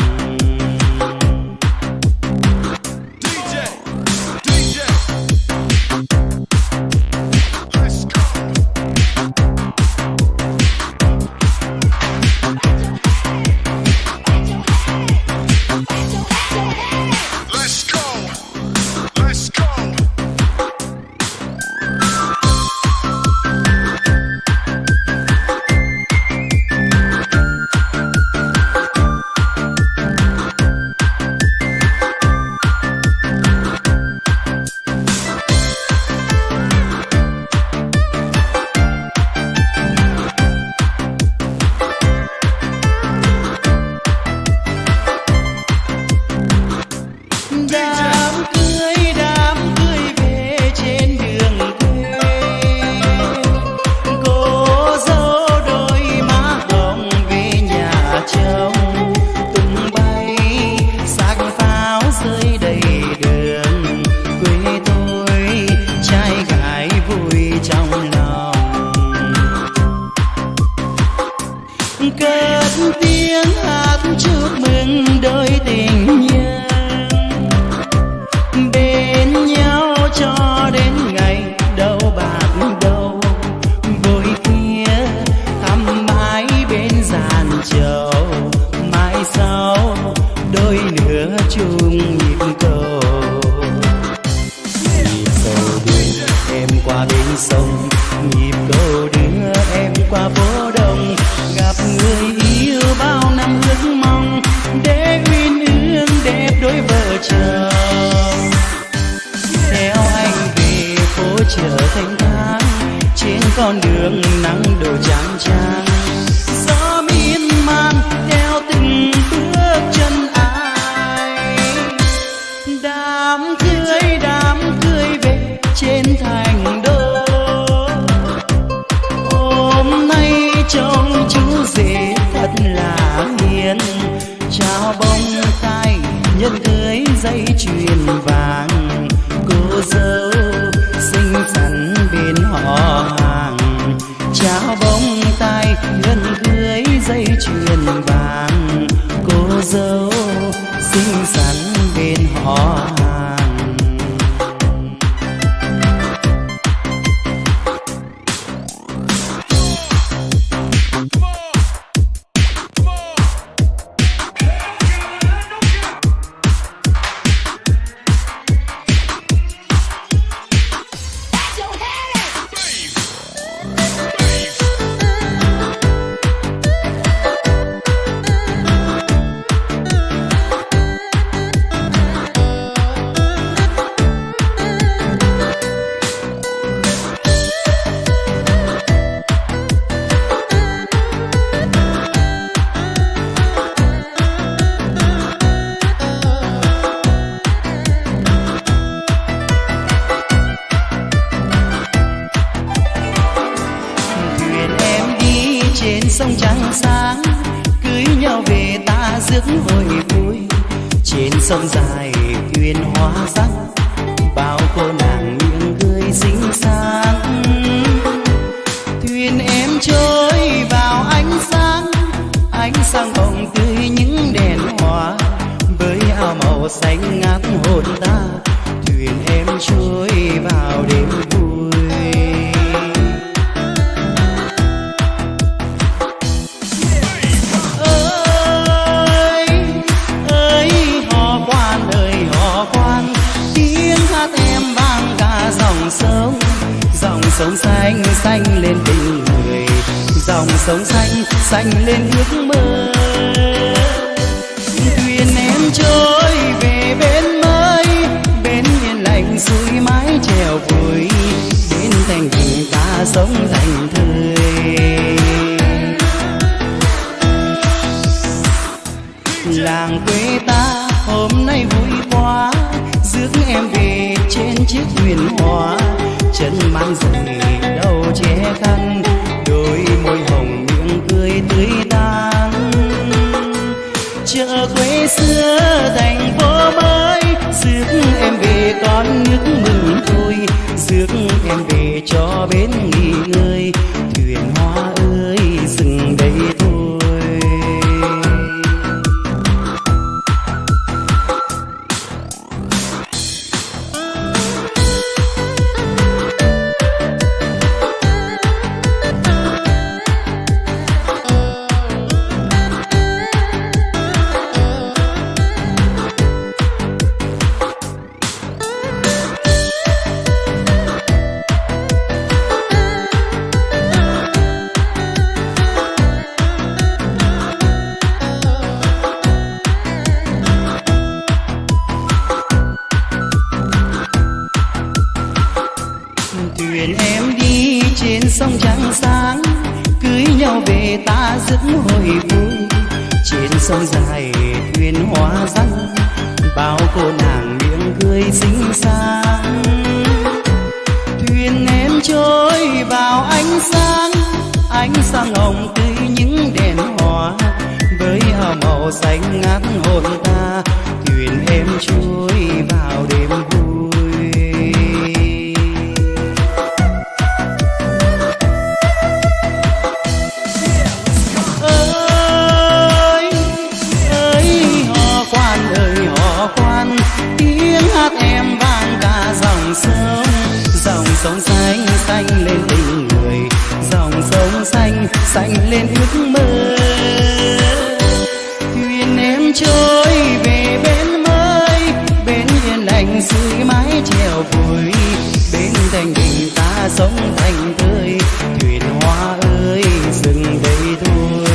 Đám cưới, đám cưới về trên đường quê. Cô dâu đôi má hồng về nhà chồng, tung bay xác pháo rơi đầy đường. Quê tôi trai gái vui trong lòng. Cất tiếng hát chúc mừng đôi tình nhân, bên nhau cho đến ngày đầu bạc đầu. Vội kia thăm mãi bên gian châu, mai sau đôi lứa chung nhịp cầu. Nhịp cầu đưa em qua bến sông, nhịp cầu đưa em qua phố đông. Gặp người yêu bao năm ước mong, để uyên ương đẹp đôi vợ chồng. Theo anh về phố chợ Thanh Thang, trên con đường nắng đổ chang chang. Gió miên man theo từng bước chân ai. Đám cưới, đám cưới về trên thành đô. Hôm nay trông chú rể thật là hiền, trao bông tai, nhẫn cưới, dây chuyền vàng. Cô Trên sông Trăng sáng, cưới nhau về ta rước hội vui. Trên sông dài thuyền hoa dắt, bao cô nàng miệng cười xinh xắn. Thuyền em trôi vào ánh sáng, ánh sáng bồng tươi những đèn hoa. Với ao màu xanh ngát hồn ta, thuyền em trôi vào đêm vui. Ơi, ơi, hò khoan, ơi, hò khoan, tiếng hát em vang cả dòng sông. Dòng sông xanh, xanh lên tình người, dòng sông xanh, xanh lên ước mơ. Thuyền em trôi về bến mới, bến yên lành xuôi mái chèo vui, bên thành ta sống thành thơi. Làng quê ta hôm nay vui quá, rước em về trên chiếc thuyền hoa, chân mang giày đầu che khăn, đôi môi hồng miệng cười tươi tắn. Chợ quê xưa thành phố mới, rước em về con nước mừng vui, rước em về cho bến nghỉ ngơi, thuyền hoa ơi dừng đây thôi. Thuyền em đi trên sông trắng sáng, cưới nhau về ta rất hội vui. Trên sông dài thuyền hoa dắt, bao cô nàng miệng cười xinh xắn. Thuyền em trôi vào ánh sáng, ánh sáng hồng tươi những đèn hoa. Với ao màu xanh ngát hồn ta, thuyền em trôi vào đêm vui. Ơi, ơi, hò khoan, ơi, hò khoan, tiếng hát em vang cả dòng sông. Dòng sông xanh, xanh lên tình người, dòng sông xanh, xanh lên ước mơ. Thuyền em trôi về bến mới, bến yên lành dưới mái chèo vui, bên thành đình ta sống thành thơi, thuyền hoa ơi dừng đây thôi.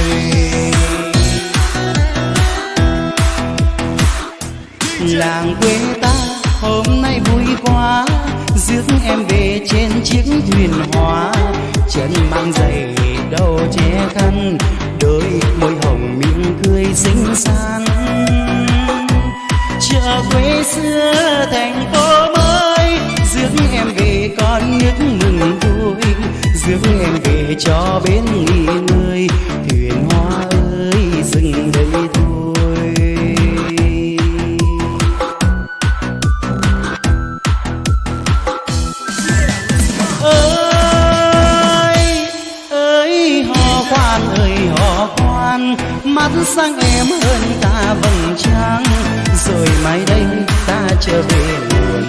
Làng quê ta hôm nay vui quá, rước em về trên chiếc thuyền hoa, chân mang giày đầu che khăn, đôi môi hồng mỉm cười xinh xắn. Chợ quê xưa thành phố mới, rước em về con nước mừng vui, rước em về cho bến nghỉ ngơi, thuyền hoa ơi dừng đây thôi. Ơi, ơi, hò khoan, ơi, hò khoan, mắt sáng em hơn cả vầng trăng. Rồi mai đây ta trở về nguồn,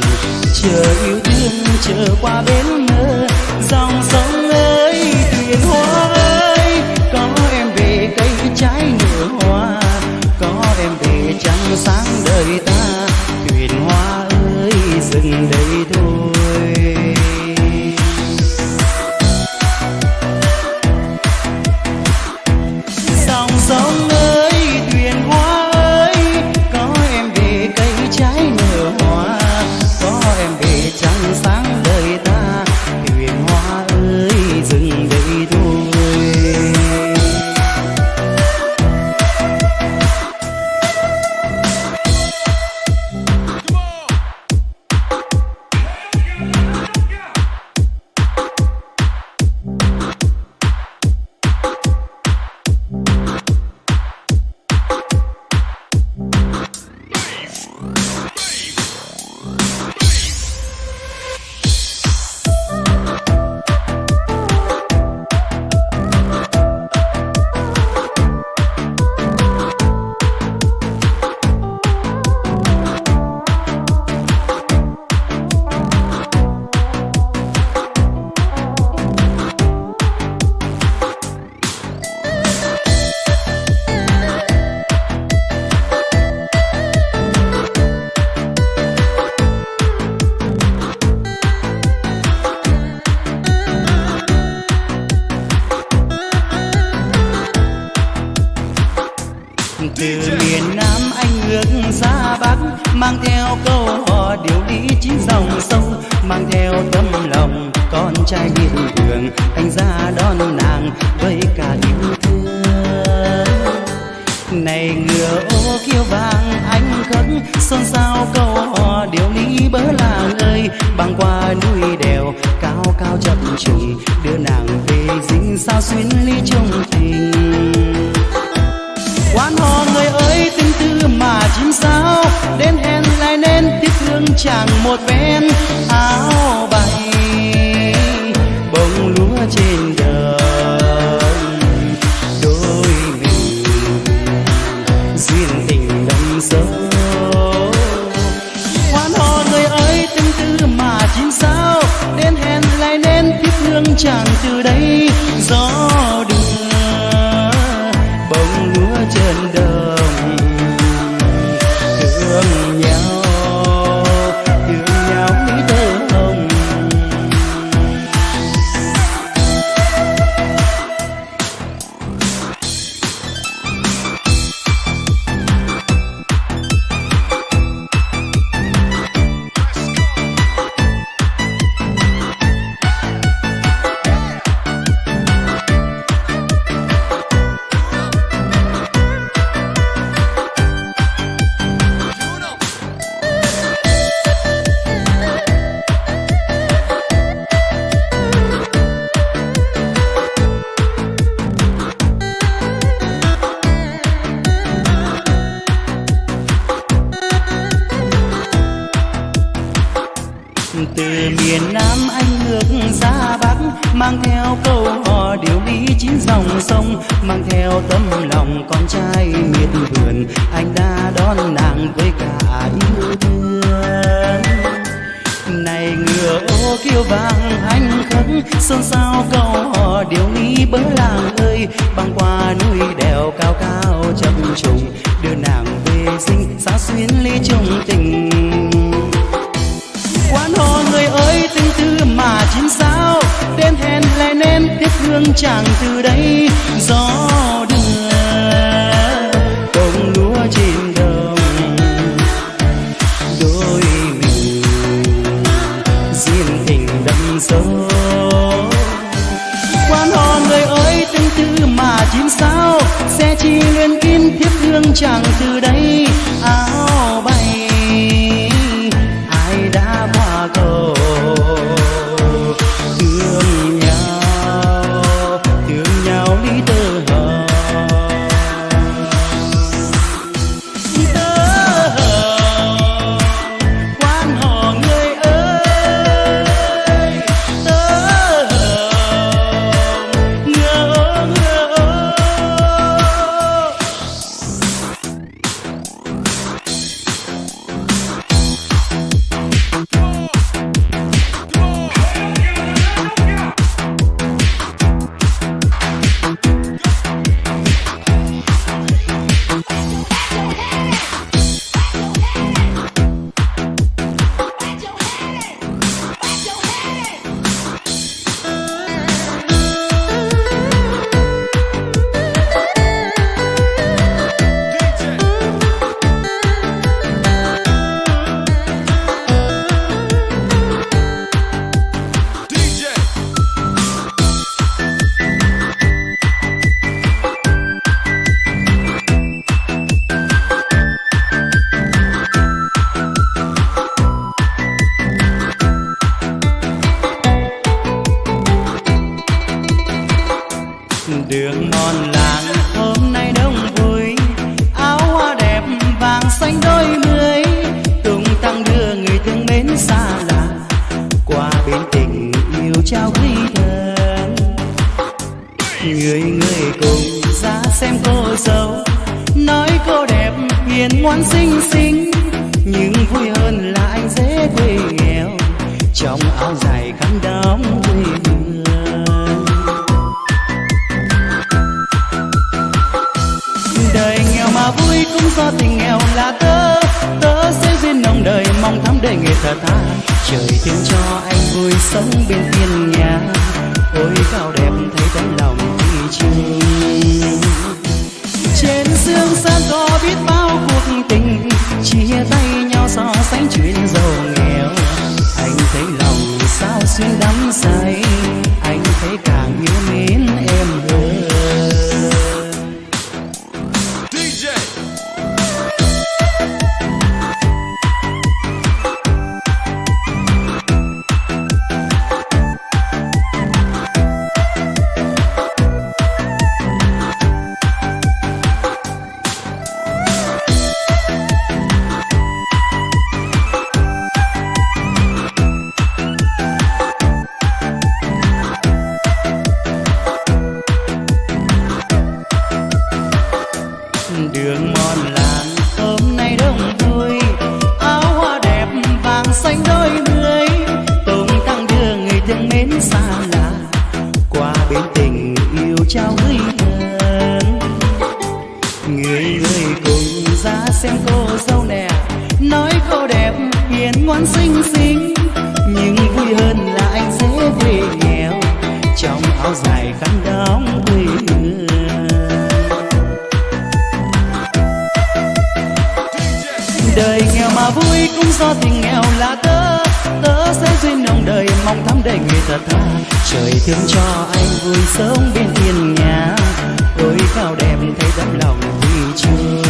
chờ yêu thương, trở qua bến mơ. Dòng sông ơi, thuyền hoa ơi, có em về cây trái nở hoa, có em về trăng sáng đời ta, thuyền hoa ơi, dừng đây thôi. Dòng sông ơi, thuyền hoa ơi, có em về cây trái nở hoa, có em về trăng sáng đời ta, thuyền hoa ơi, Từ miền Nam anh ngược ra Bắc, mang theo câu hò điệu ly chín dòng sông, mang theo tấm lòng con trai miệt vườn, anh ra đón nàng với cả yêu thương. Này ngựa ô kiêu vàng anh khấn, xôn xao câu hò điệu ly bớ làng ơi, băng qua núi đèo cao cao chập trùng, đưa nàng về dinh sao xuyến ly chung tình. Quan họ người ơi, tình tư mà chim sáo, đến hẹn lại nên thiếp hương chàng một phen áo bay, bông lúa trên đồng, đôi mình duyên tình đậm sâu. Quan họ người ơi, tình tư mà chim sáo, đến hẹn lại nên thiếp hương chàng từ đây. Gió đưa bông lúa trên đồng, thương nhau, thương nhau ý tơ hồng. Từ miền Nam anh ngược ra Bắc, mang theo câu hò điệu ly chín dòng sông, mang theo tấm lòng con trai miệt vườn, anh đã đón nàng với cả yêu thương. Này ngựa ô kiêu vàng anh khấn, xôn xao câu hò điệu ly bớ làng ơi, băng qua núi đèo cao cao chập trùng, đưa nàng về dinh sao xuyến ly chung tình. Quan họ người ơi, tình tư mà chim sáo, đến hẹn lại nên thiếp hương chàng từ đây. Gió đưa bông lúa trên đồng, đôi mình duyên tình đậm sâu. Quan họ người ơi, tình tư mà chim sáo, sẽ chỉ luyến kín thiếp hương chàng từ đây. Áo bay ai đã qua cầu, thương nhau, thương nhau lý tơ hồng. Tơ hồng, quan họ người ơi, tơ hồng, ngựa ơi, ngựa ơi. Đường mòn làng hôm nay đông vui, áo hoa đẹp vàng xanh đôi mươi, tung tăng đưa người thương mến xa lạ, qua bên tình yêu trao gửi thân. Người người cùng ra xem cô dâu, nói cô đẹp hiền ngoan xinh xinh, nhưng vui hơn là anh rể quê nghèo, trong áo dài khăn đóng quê hương. Đời nghèo mà vui cũng do tình nghèo là tớ, tớ sẽ duyên nồng đời mong thắm đời người thật tha, trời thương cho anh vui sống bên thiên nhà, ôi cao đẹp thấy tấm lòng phi chung. Trên xương sớm có Chào gửi thân. Người người cũng ra xem cô dâu nè, nói cô đẹp hiền ngoan xinh xinh, nhưng vui hơn là anh sẽ về nghèo, trong áo dài khăn đóng quê hương. Đời nghèo mà vui cũng do tình nghèo là tớ. Tớ sẽ duyên nồng đời mong thắm đời người thật tha. Trời thương cho anh vui sống bên thiên nhà. Ôi cao đẹp thấy tấm lòng thủy chung.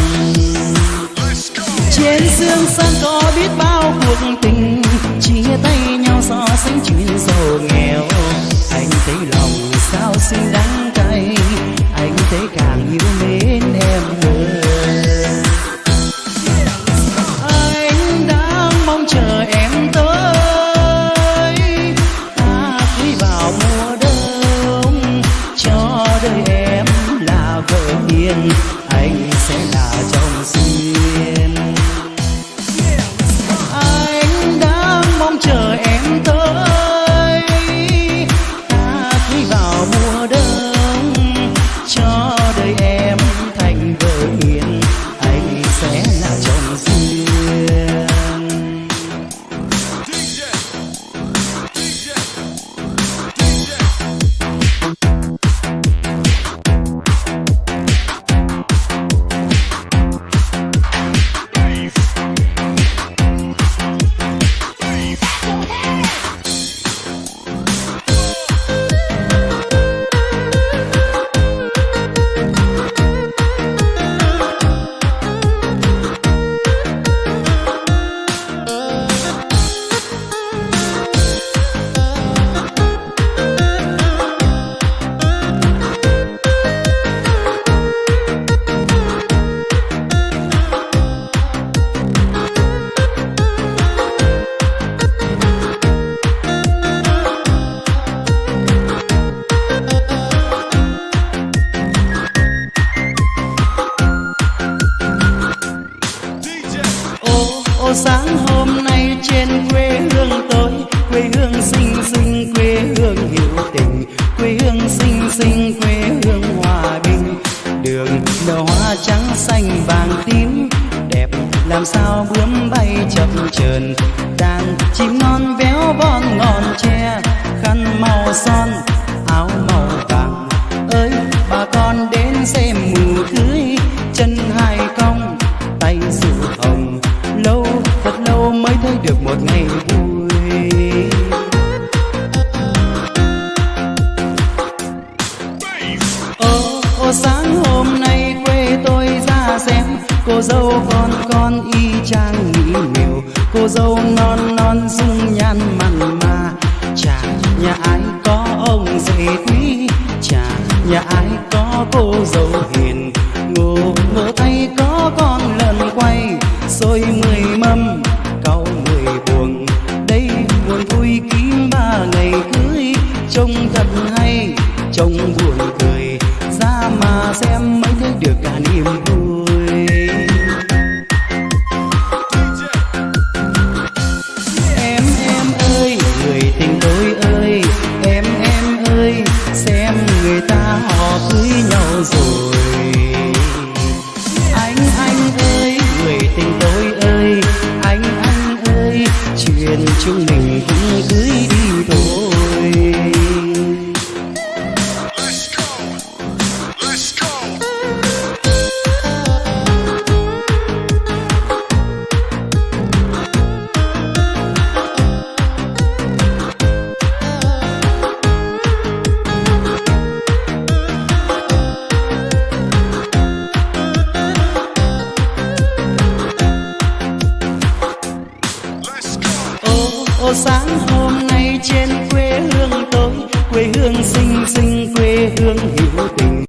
Trên xương sớm có biết bao cuộc tình, chia tay nhau so sánh chuyện giàu nghèo. Anh thấy lòng sao xinh đắng cay, anh thấy càng yêu mến em hơn. Anh đang mong chờ em tới, ta khi vào mùa đông, cho đời em là vợ hiền, anh sẽ là chồng xuyên. Anh đang mong chờ em tới, ta khi vào mùa đông, cho đời em thành vợ hiền, anh sẽ là chồng xuyên. Ô, ô, sáng hôm nay trên quê hương tôi, quê hương xinh xinh, quê hương hữu tình, quê hương xinh xinh, quê hương hòa bình. Đường nở hoa trắng xanh vàng tím, đẹp làm sao bướm bay chập chờn, đang chim non véo von ngọn tre, khăn màu son, áo màu vàng. Ơi, bà con đến xem mù cưới, chân hai cong, tay rủ hồng, lâu, thật lâu mới thấy được một ngày vui. Ô, ô, sáng hôm nay quê tôi ra xem, cô dâu con con y chang mỹ miều, cô dâu non non dung nhan mặn mà. Chả nhà ai có ông rể quý, chả nhà ai có cô dâu hiền, ngô ngô tay có con lợn quay, xôi mười mâm, cau mười buồng. Đây buồn vui kín ba ngày cưới, trông thật hay, trông buồn cười, ra mà xem mới thấy được cả niềm vui. Em em ơi, người tình tôi ơi, em em ơi, xem người ta họ cưới nhau rồi.